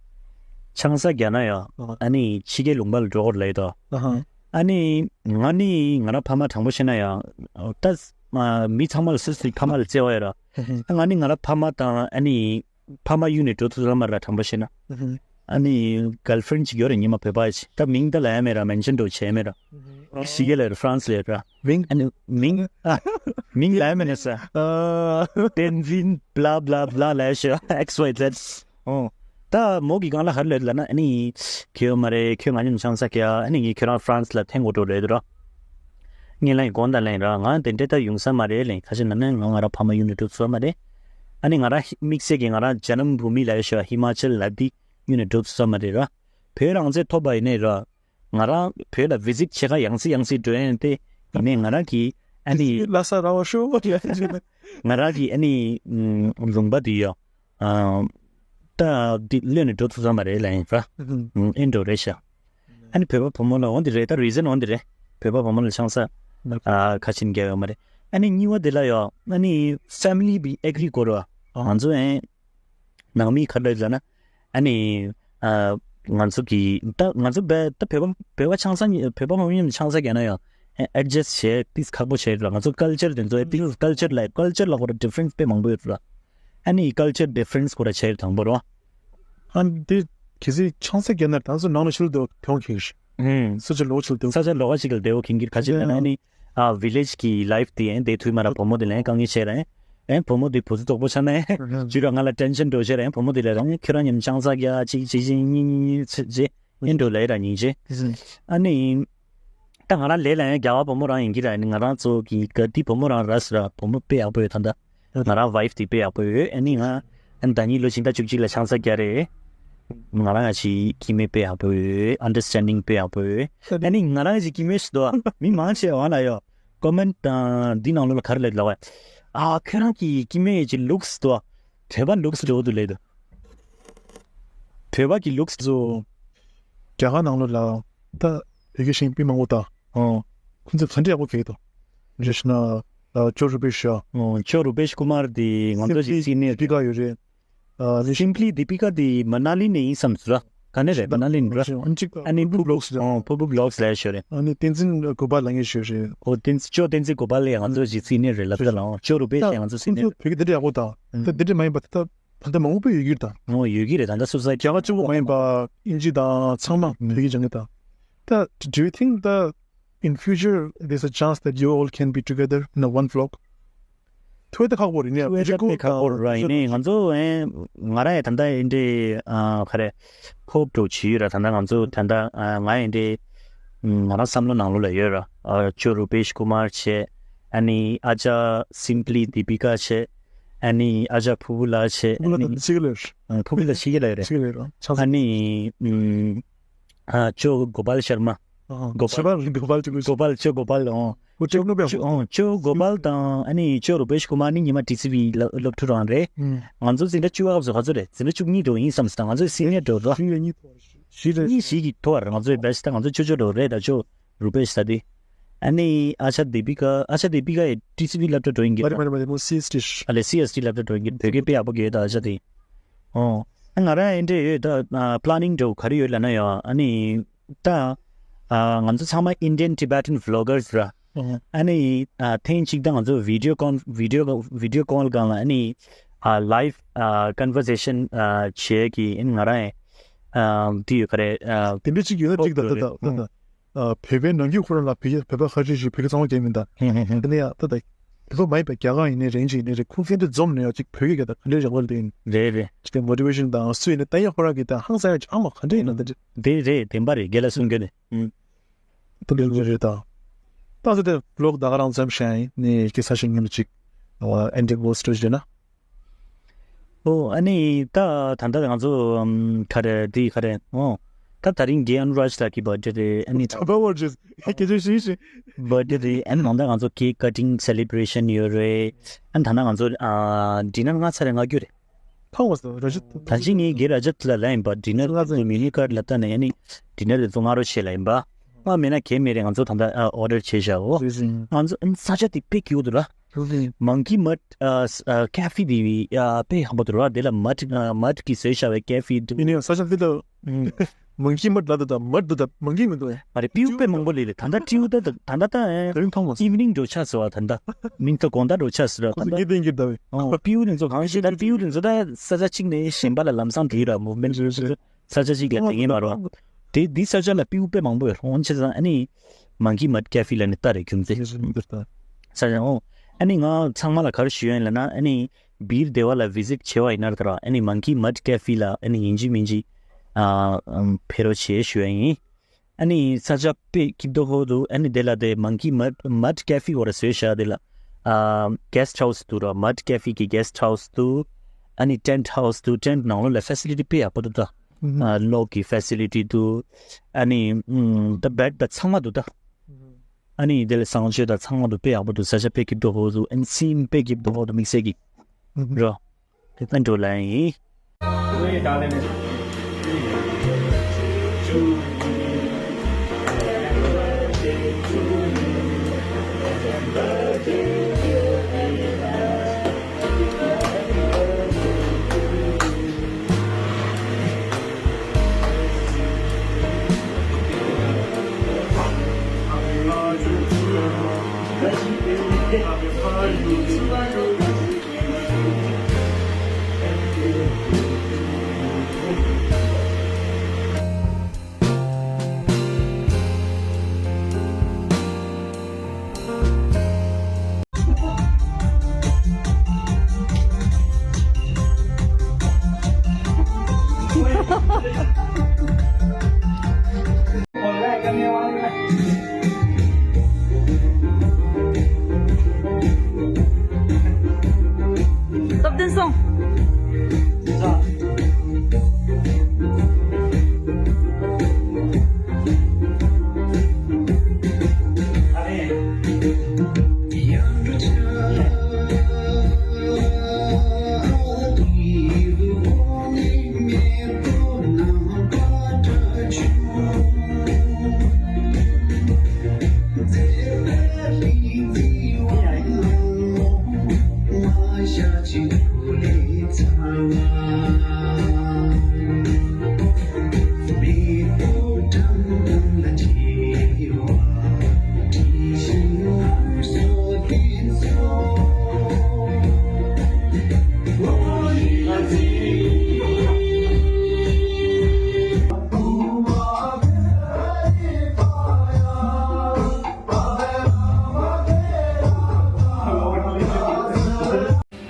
ཆང་ས་རྒྱག་ན་ཡང་ཨ་ནི་ཕྱི་རྒྱལ་ལུང་པ་ལ་འགྲོ་དགོས་རེད་ལབ་ཡོད་དོ། ཨ་ནི་ང་ནི་ང་རང་ཕ་མ་དྲང་པོ་བཤད་ན་ཡང་ད་མི་ཚང་མ་ལ་སོ་སོའི་ཕ་མ་ལ་བརྩེ་བ་ཡོད་ར། ང་ནི་ང་རང་ཕ་མ་དང་ཨ་ནི་ཕ་མ་གཡུག་ནས་འགྲོ་ཐུབ་ས་མ་རེད་དྲང་པོ་བཤད་ན། ཨ་ནི་girlfriend་ཅིག་ཡོད་རེད་ཉི་མ་བོད་པ་ཅིག་ད་མིང་ད་ལབ་ཡ་མེད་ར། mention་འགྲོ་བྱས་མེད་ར། ཕྱི་རྒྱལ་ལ་ཡོད་ར། France་ལ་ཡོད་ར། མིང་ཨ་ནི་མིང་ཨ་མིང་ལབ་ཡ་མེད་ན་ས། Tenzin blah blah blah་ལབ་ཤི་X Y Z། ཨོ། ད་མོ་གི་སྒང་ལ་ཧར་ལོས་ལ་ན་ཨ་ནི་ཁྱོད་ཡོད་མ་རེད། ཁྱོད་ང་མཉམ་ཆང་ས་ཁྱེར་ཨ་ནི་ངས་ཁྱོད་རང་France་ལ་འཐེན་དགོས་འགྲོ་རེད་ར། ངས་ལན་དགོངས་དག་ལན་ར་ང་དེ་འདྲས་ད་ཡོང་ས་མ་རེད་ལན། ཁ་ཤས་ན་ནས་ང་ང་ར་ཕ་མ་གཡུག་ནས་འགྲོ་ཐུབ་ས་མ་རེད། ཨ་ནི་ང་ར་དམིགས་བསལ་གྱི་ང་ར་ཇ་ནམ་བྷུ་མི་ལ་ཡོད་ཤོ་ཧི་མ་ཅལ་ལ་དེ་གཡུག་ནས་འགྲོ་ཐུབ་ས་མ་རེད་ར། བོད་རང་བཙན་ཐོབ་པ་ཡིན་ནའི་ར། ང་རང་བོད་ལ་visit་བྱེད་ག་ཡང་སེ་ཡང་སེ་འགྲོ་ཡ་ཡིན་ཏེ། ཡིན་ནའི་ང་རང་གི་ཨ་ནི་ལྷ་ས་ར་བ་ཤོ་ང་རང་གི་ཨ་ནི་ལུང་པ་དེ་ཡོད། ཨ་ད་འདི་ལོན་ནས་འགྲོ་ཐུབ་ས་མ་རེད་ལ་ཡིན་ར། ཨེ་འགྲོ་རེད་ཤག་ཨ་ནི་བོད་པ་བུ་མོ་ལ་འོང་དེ་རེད། ད་reason་འོང་དེ་རེད། བོད་པ་བུ་མོ་ལ་ཆང་ས་ཨ་ཁ་ཆེན་རྒྱག་ཡོད་མ་རེད། ཨ་ནི་གཉིས་པ་དེ་ལ་ཡོད་ཨ་ནི་family་བི་agree་དགོས་ར། ང་ཚོ་ཨེ་ནང་མི་ག་རེ་ལབ་ན་ཨ་ནི་ཨ་ང་ཚོ་གི་ད་ང་ཚོ་བས་ད་བོད་པ་བོད་པ་ཆང་ས་བོད་པ་མང་པོ་མཉམ་ཆང་ས་རྒྱག་ན་ཡང་adjust་བྱེད་ཏིས་ཁག་པོ་བྱེད་ར། ང་ཚོ་culture་དེ་ཚོ་ཨེ་ཏིས་culture་ལ་culture་ལ་ཁོ་ར་difference་དཔེ་མང་པོ་ཡོད་ར། ཨ་ནི་culture difference་ཁོ་ར་བྱེད་དང་པོ་ར། ཨ་ནི་དེ་གལ་སྲིད་ཆང་ས་རྒྱག་ན་ད་ཚོ་ནང་ལ་ཤུལ་དུ་གྱོང་ཁེགས་ཤིག་ཨུམ། ས་ཆ་ལོགས་ཤིག་ལ་དེ་ས་ཆ་ལོགས་ཤིག་ལ་དེ་བོ་ཁེངས་ཀྱི་ཁ་ཆེ་ན་ཨ་ནི་ཨ་village་གི་life་དེ་ཨེ་དེ་དུས་མ་ར་བུ་མོ་དེ་ལ་ཨེ་དཀའ་ངལ་བྱེད་ར་ཨེ། ཨེ་བུ་མོ་དེ་བུ་ཚོ་དོག་པོ་ཆགས་ན་ཨེ་ཇུ་ར་ང་ལ་tension་འགྲོ་བྱེད་ར་ཨེ། བུ་མོ་དེ་ལ་ར་ཨེ་ཁྱོད་རང་མཉམ་ཆང་ས་རྒྱག་ཅིག་ཅིག་ཅིག་གཉིས་གཉིས་གཉིས་ཚེ་ཅེ་ཨེ་འགྲོ་ལ་ཨེ་ར་གཉིས་ཅེ། ཨ་ནི་ ད་ང་རང་ལས་ལ་ཡང་རྒྱ་གར་བུ་མོ་རང་ཡིན་གྱི་ར། ཨ་ནི་ང་རང་ཚོ་གི་ག་དེ་བུ་མོ་རང་ར་སི་ར། བུ་མོ་དཔེ་ཡག་པོ་ཡོད། ད་ལྟ་ང་རང་ཝའིཕ་དེ་དཔེ་ཡག་པོ་ཡོད། ཨ་ནི་ང་ཨ་ནི་ཟླ་ཉིན་ལོ་ཕྱི་ཟླ་བཅུ་གཅིག་ལ་ཆང་ས་རྒྱག་རེད། ང་རང་ཡང་ཅིག་སྐྱེ་དམན་དཔེ་ཡག་པོ་ཡོད། ཨན་ཌར་སི་ཊེན་ཌིང་དཔེ་ཡག་པོ་ཡོད། ཨ་ནི་ང་རང་ཅིག་སྐྱེ་དམན་ཞིག་འདུག་མི་མང་ཆེ་བ་ལ་ཡོད། ཀོ་མེན་ཊི་དང་འདི་ནང་ལོགས་ལ་ག་རེ་ལབ་ལབ་པ། ཨ་ཁྱེད་རང་གི་སྐྱེ་དམན་གྱི་ལུགས་སུ་དུ་བོད་པ་ལུགས་སུ་འགྲོ་འདུག་ལབ་འདུག་བོད་པ་གི་ལུགས་སུ། རྒྱ་གར་ནང་ལོགས་ལ་ད་བོད་ཀྱི་ཤིང་དཔེ་མང་པོ་དང་། ཨོ། ཁོང་ཚོས་ག་འདྲ་ཡག་པོ་གྱེས་འདུག་རེད་ཤི་ན། ཨ་ཅོ་རུ་པེ་ཤི་ཡ། ཨོ་ཅོ་རུ་པེ་ཤི་ཀུ་མར་དེ་ང་ཚོ་ཞིག་སིན་ནི་ཡར་དེ་ག་ཡོད་རེད། ཨ་ནི་སིམ་པི་ལི་དི་པི་ཀ་དེ་མ་ན་ལི་ནས་ཡིན་བསམ་སོང་ར། ག་ནས་རེད། མ་ན་ལི་ནས་ར། ཨ་ནི་ཕུ་བུ་ལོག་སི་རེད། ཨོ་ཕུ་བུ་ལོག་སི་ལ་ཡ་ཤོད་རེད། ཨ་ནི་བསྟན་འཛིན་གོ་པལ་ལ་ངས་ཤོད་རེད། ཨོ་བསྟན་ཅོ་བསྟན་འཛིན་གོ་པལ་ལ་ཡ་ང་ཚོ་ཞིག་སིན་ནི་ཡར་རེད་ལབ་ད་ལ། ཨོ་ཅོ་རུ་པེ་ཤི་ཡ་ང་ཚོ་སིན་ནི་ཡར་ཁོང་ཚོ་རེད། བོད་ཀྱི་དེ་འདྲ་ཡག་པོ་དང་། ད་དེ་འདྲ་མ་ཡིན་པ་དེ་ད་ད་ལྟ་མང་པོ་དཔེ་ཡོད་ཀྱི་རེད་ད། ཨོ་ཡོད་ཀྱི་རེད། ད་ལྟ་སོ་སོའི་རྒྱ་གར་གཅིག་པོ་མ་ཡིན་པ་དབྱིན་ཇི་དང་ཚང་མ་བོད་ཀྱི་སྦྱང་གི་ད། ད་do you think that in future there's a chance that you all can be together in a one vlog? ཐུབ་ད་ཁག་པོ་རེད་ནས། ཐུབ་ད་དཔེ་ཁག་པོ་རེད་ར། ཡིན་ནའི་ང་ཚོ་ཨེ་ང་རང་ཡང་ད་ལྟ་ཨེ་འདྲའི་ཨ་ག་རེ་ཧོབ་འདྲ་བྱེད་ཡོད་ར། ད་ལྟ་ང་ཚོ་ད་ལྟ་ཨ་ང་ཨེ་འདྲའི་ང་རང་བསམ་བློ་ནང་ལོགས་ལ་ཡོད་ར། ཨ་ཅོ་རུ་པེཤ་ཀུ་མར་བྱས། ཨ་ནི་ཨ་ཅག་སིམ་པི་ལི་དི་པི་ཀ་བྱས། ཨ་ནི་ཨ་ཅག་ཕུ་བུ་ལགས་བྱས། ཕུ་བུ་ལགས་ད་ཤི་གི་ལོས། ཕུ་བུ་ལགས་ཤི་གི་ལོས་རེད། ཤི་གི་ལོས་ར། ཨ་ནི་ཨ་ཅོ་གོ་པལ་ཤར་མ། གོ་པལ། གོ་པལ་ཅོ་གོ་པལ། ཨོ། ཅོ་གོ་པལ་དང་ཨ་ནི་ཅོ་རུ་པེཤ་ཀུ་མར་ནི་ཉི་མ་ཊི་སི་ཝི་སློབ་ཕྲུག་རང་རེད། ང་ཚོ་འཛིན་གྲྭ་བཅུ་པ་སྐབས་སུ་ག་ཚོད་རེད། འཛིན་གྲྭ་བཅུ་གཉིས་འགྲོ་ཡིན་བསམ་སྟེ། ང་ཚོ་སི་ནི་ཡར་འགྲོ་རོགས། གཉིས་བཞི་གི་ཐོག་རེད། ང་ཚོའི་བེ་ཆི་ད་ང་ཚོ་ཅོ་ཅོ་འགྲོ་རེད། ད་ཅོ་རུ་པེཤ་ད་དེ། ཨ་ནི་ཨ་ཅག་དི་པི་ཀ། ཨ་ཅག་དི་པི་ཀ་ཡི་ཊི་སི་ཝི་སློབ་གྲྭ་འགྲོ་ཡིན་གྱི་རེད། ཨ་ལེ་སི་ཨེས་ཊི་སློབ་གྲྭ་འགྲོ་ཡིན་གྱི་རེད། བོད་སྐད་དཔེ་ཡག་པོ་གི་ཡོད་ད་ཨ་ཅག་དེ། ཨོ། ང་རང་ཨེ་འདྲ་ཡོད་ད། པི་ལེ་ནིང་འདྲ་བོ་ག་རེ་ཡོད་ལབ་ན་ཡ། ཨ་ནི། ད། ང་ཚོ་ཚང་མ་Indian Tibetan vloggers ར། ཨ་ནི། ཐེངས་གཅིག་ད་ང་ཚོ་video con video video call སྒང་ལ་ཨ་ནི། live conversation བྱེད་ཀྱི་ཨ་ནི་ང་རང་ཨེ། དེ་ཡོད་ག་རེད། དེ་འདྲ་གཅིག་ཡོད་ན་གཅིག་ད་ད་ད་ད། བོད་པའི་ནང་ཁུལ་ཁོ་རང་ལ་བོད་བོད་པ་ཁ་ཤས་ཤིག་བོད་སྐད་གཙང་མ་རྒྱག་མིན་ད། དེ་ནས་ཡ་ད་ད། དེ་ཚོ་མ་ཡིན་པའི་རྒྱ་གར་ཡིན་ནའི་རེན་ཅི་ཡིན་ནའི་རེད། ཁོང་ཚོ་འདི་འཛོམས་ནས་ཡ་གཅིག་བོད་སྐད་རྒྱག་ད་ག་འདྲའི་རེ་བ་ལ་དེ་ཡིན། རེད་རེད། ཅིག་གི་མོ་ཊི་ཝེ་ཤན་དང་སུ་ཡིན་ནའི་ད་ཡ་ཁོ་རང་གི་ད་ཧང་སང་ཡ་ཅིག་ཨ་མ་ག་འདྲ་ཡིན་ན་ད་འདྲ། དེ་རེད། བདེན་པ་རེད། རྒན་ལགས་གསུང་རྒྱུ་ནི། ད་འདི་འདྲ་རེད་ད། ད་ཚོ་དེ་བི་ལོག་ད་ག་རང་མཚམས་བཞག་ཡིན་ནའི་སྐད་ཆ་ཞིག་ཉིན་ལ་ཅིག་ཨེན་ཌི་ཝོ་སི་ཊི་རེད་ན། ཨོ་ཨ་ནི་ད་ད་ལྟ་ང་ཚོ་ཨམ་ག་རེ་འདི་ག་རེ། ཨོ་ད་ད་རིང་རྒན་ཨ་ནུ་རཱཇ་ལགས་ཀྱི་བར་ཌེ་རེད། ཨ་ནི་ད་བར་ཌེ་སྐད་ཆ་ཤེས་ཤེས། བར་ཌེ་རེད། ཨ་ནི་ད་ལྟ་ང་ཚོ་ཀེག་ཀ་ཊིང་སེ་ལེ་བྷི་རེ་ཤན་ཡོད་རེད། ཨ་ནི་ད་ལྟ་ང་ཚོ་ཨ་ཌི་ནར་ལྔ་ཚར་རེ་ལྔ་རྒྱུ་རེད། ཁང་བ་སོ་ར་ཇི་ད་ཅི་ངས་རྒན་རཱ་ཇ་ལགས་ལ་ཡིན་པ་ཌི་ནར་ང་ཚོ་མེ་ནུ་ཀར་ལ་ལྟ་ནས་ཨ་ནི་ཌི་ནར་དེ་ཚོ་ང་རོ་ཆེ་ལ་ཡིན་པ། ང་མེད་ན་གལ་མེད་རེད། ང་ཚོ་ད་ལྟ་ཨོ་ཌར་བྱས་བཞག་འོ། ང་ཚོ་ཨ་ནི་ས་ཆ་དེ་དཔེ་སྐྱིད་པོ་འདུག་ར། མང་ཀི་མཊ་ཨ་ཨ་ཀེ་ཧྥེ་དེ་ཨ་དཔེ་ཡག་པོ་འདུག་ར། དེ་ལ་མཊ་ཨ་མཊ་གིས་བཟོས་བཞག་པའི་ཀེ་ཧྥེ་འདུག་ཡིན་ནའི་ས་ཆ་དེ་ལ་མང་ཀི་མཊ་ལ་ད་ད་མཊ་ད་ད་མང་ཀི་མི་འདུག་མ་རེད། སྤྲེའུ་དཔེ་མང་པོ་ལས་རེད། ད་ལྟ་སྤྲེའུ་ད་ད་ད་ལྟ་ཨེ་དེ་རིང་མཐོང་མ་སོང་། ཨི་ཝི་ནིང་འགྲོ་ཆགས་སོང་བ། ད་ལྟ་མིང་ཐོ་དགོང་དག་འགྲོ་ཆགས་སོང་ར། ད་ཁོ་ཚོ་ལྟ་ངེས་གཏན་གྱི་ལྟ་བས། ཨོ་སྤྲེའུ་དེ་ཚོ་གང་ཞིག་ད་སྤྲེའུ་དེ་ཚོ་ད་ས་ཆ་གཅིག་ནས་གཞན་པ་ལ་ལམ་སང་དེ་ར་མུ་ཝ་མེན་ཊི་ས་ཆ་གཅིག་ལ་དེ་ངེས་མ་རེད་བ། དེ་འདི་ས་ཆ་ལ་སྤྲེའུ་དཔེ་མང་པོ་ཡོད། འོན་ཆེ་ཙང་ཨ་ནི་མང་ཀི་མཊ་ཀེ་ཧྥེ་ལ་ནི་ལྟ་རེ་ཁྱུང་ཙེ་ས་ཆ། ཨོ་ཨ་ནི་ང་ཚང་མ་ལ་ག་རེ་ཞུ་ཡ་ཡིན་ལབ་ན་ཨ་ནི། བིར་དེ་བ་ལ་བི་ཟིཊ་བྱས་པ་ཡིན་ན་ད་ར་ཨ་ནི་མང་ཀི་མཊ་ཀེ་ཧྥེ་ལ་ཨ་ནི་ཡིན་གཅིག་མིན་གཅིག་ཨ་ཨམ་ཕེབས་རོགས་བྱེད་ཞུ་ཡ་ཡིན། ཨ་ནི་ས་ཆ་དཔེ་སྐྱིད་པོ་འདུག་ཨ་ནི་དེ་ལ་དེ་མང་ཀི་མཊ་མཊ་ཀེ་ཧྥེ་འོ་ར་བཟོས་བཞག་དེ་ལ་ཨ་གེ་སི་ཊི་ཧའུ་སི་འདུག་ར། མཊ་ཀེ་ཧྥེ་གི་གེ་སི་ཊི་ཧའུ་སི་འདུག་ཨ་ནི་ཊེན་ཊི་ཧའུ་སི་འདུག་ཊེན་ཊི་ནང་ལོགས་ལ་ཕེ་སི་ལི་ཊི་དཔེ་ཡག་པོ་འདུག་ད། ཨ་གློག་གི་ཕེ་སི་ལི་ཊི་འདུག་ཨ་ནི་ཨམ་ད་བེཌ་ད་ཚང་མ་འདུག་ད། ཨ་ནི་དེ་ལ་བཟང་སྤྱོད་དང་ཚང་མ་དུ་དཔེ་ཡག་པོ་འདུག་ས་ཆ་དཔེ་སྐྱིད་པོ་འདུག་ཨ་ནི་སེམས་དཔེ་སྐྱིད་པོ་འདུག་དམིགས་བསལ་གྱི་རོ། དེ་ལྟར་འགྲོ་ལ་ཡིན།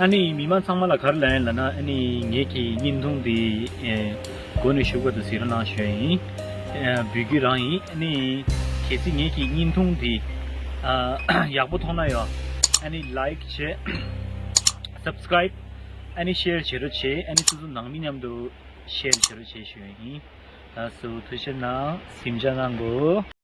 ཨ་ནི་མི་མང་ཚང་མ་ལ་ག་རེ་ལབ་ཡིན་ལབ་ན། ཨ་ནི་ངེད་ཀྱི་བརྙན་ཐུང་འདི་ཨེ་མགོ་ནས་གཞུག་བར་དུ་གཟིགས་རོགས་གནང་ཞུ་ཡ་ཡིན། ཨེ་འབུལ་རྒྱུ་རང་ཡིན། ཨ་ནི་གལ་སྲིད་ངེད་ཀྱི་བརྙན་ཐུང་འདི་ཨ་ཡག་པོ་མཐོང་ན་ཡང་ཨ་ནི་ལའིཀ་བྱེད། སབ་སི་ཀ་རའིབ། ཨ་ནི་ཤེར་བྱེད་རོགས་བྱེད། ཨ་ནི་སོ་སོ་ནང་མི་མཉམ་དུ་ཤེར་བྱེད་རོགས་བྱེད་ཞུ་ཡ་ཡིན། ལགས་སོ། ཐུགས་རྗེ་གནང་། གཟིམ་འཇག་གནང་གོ།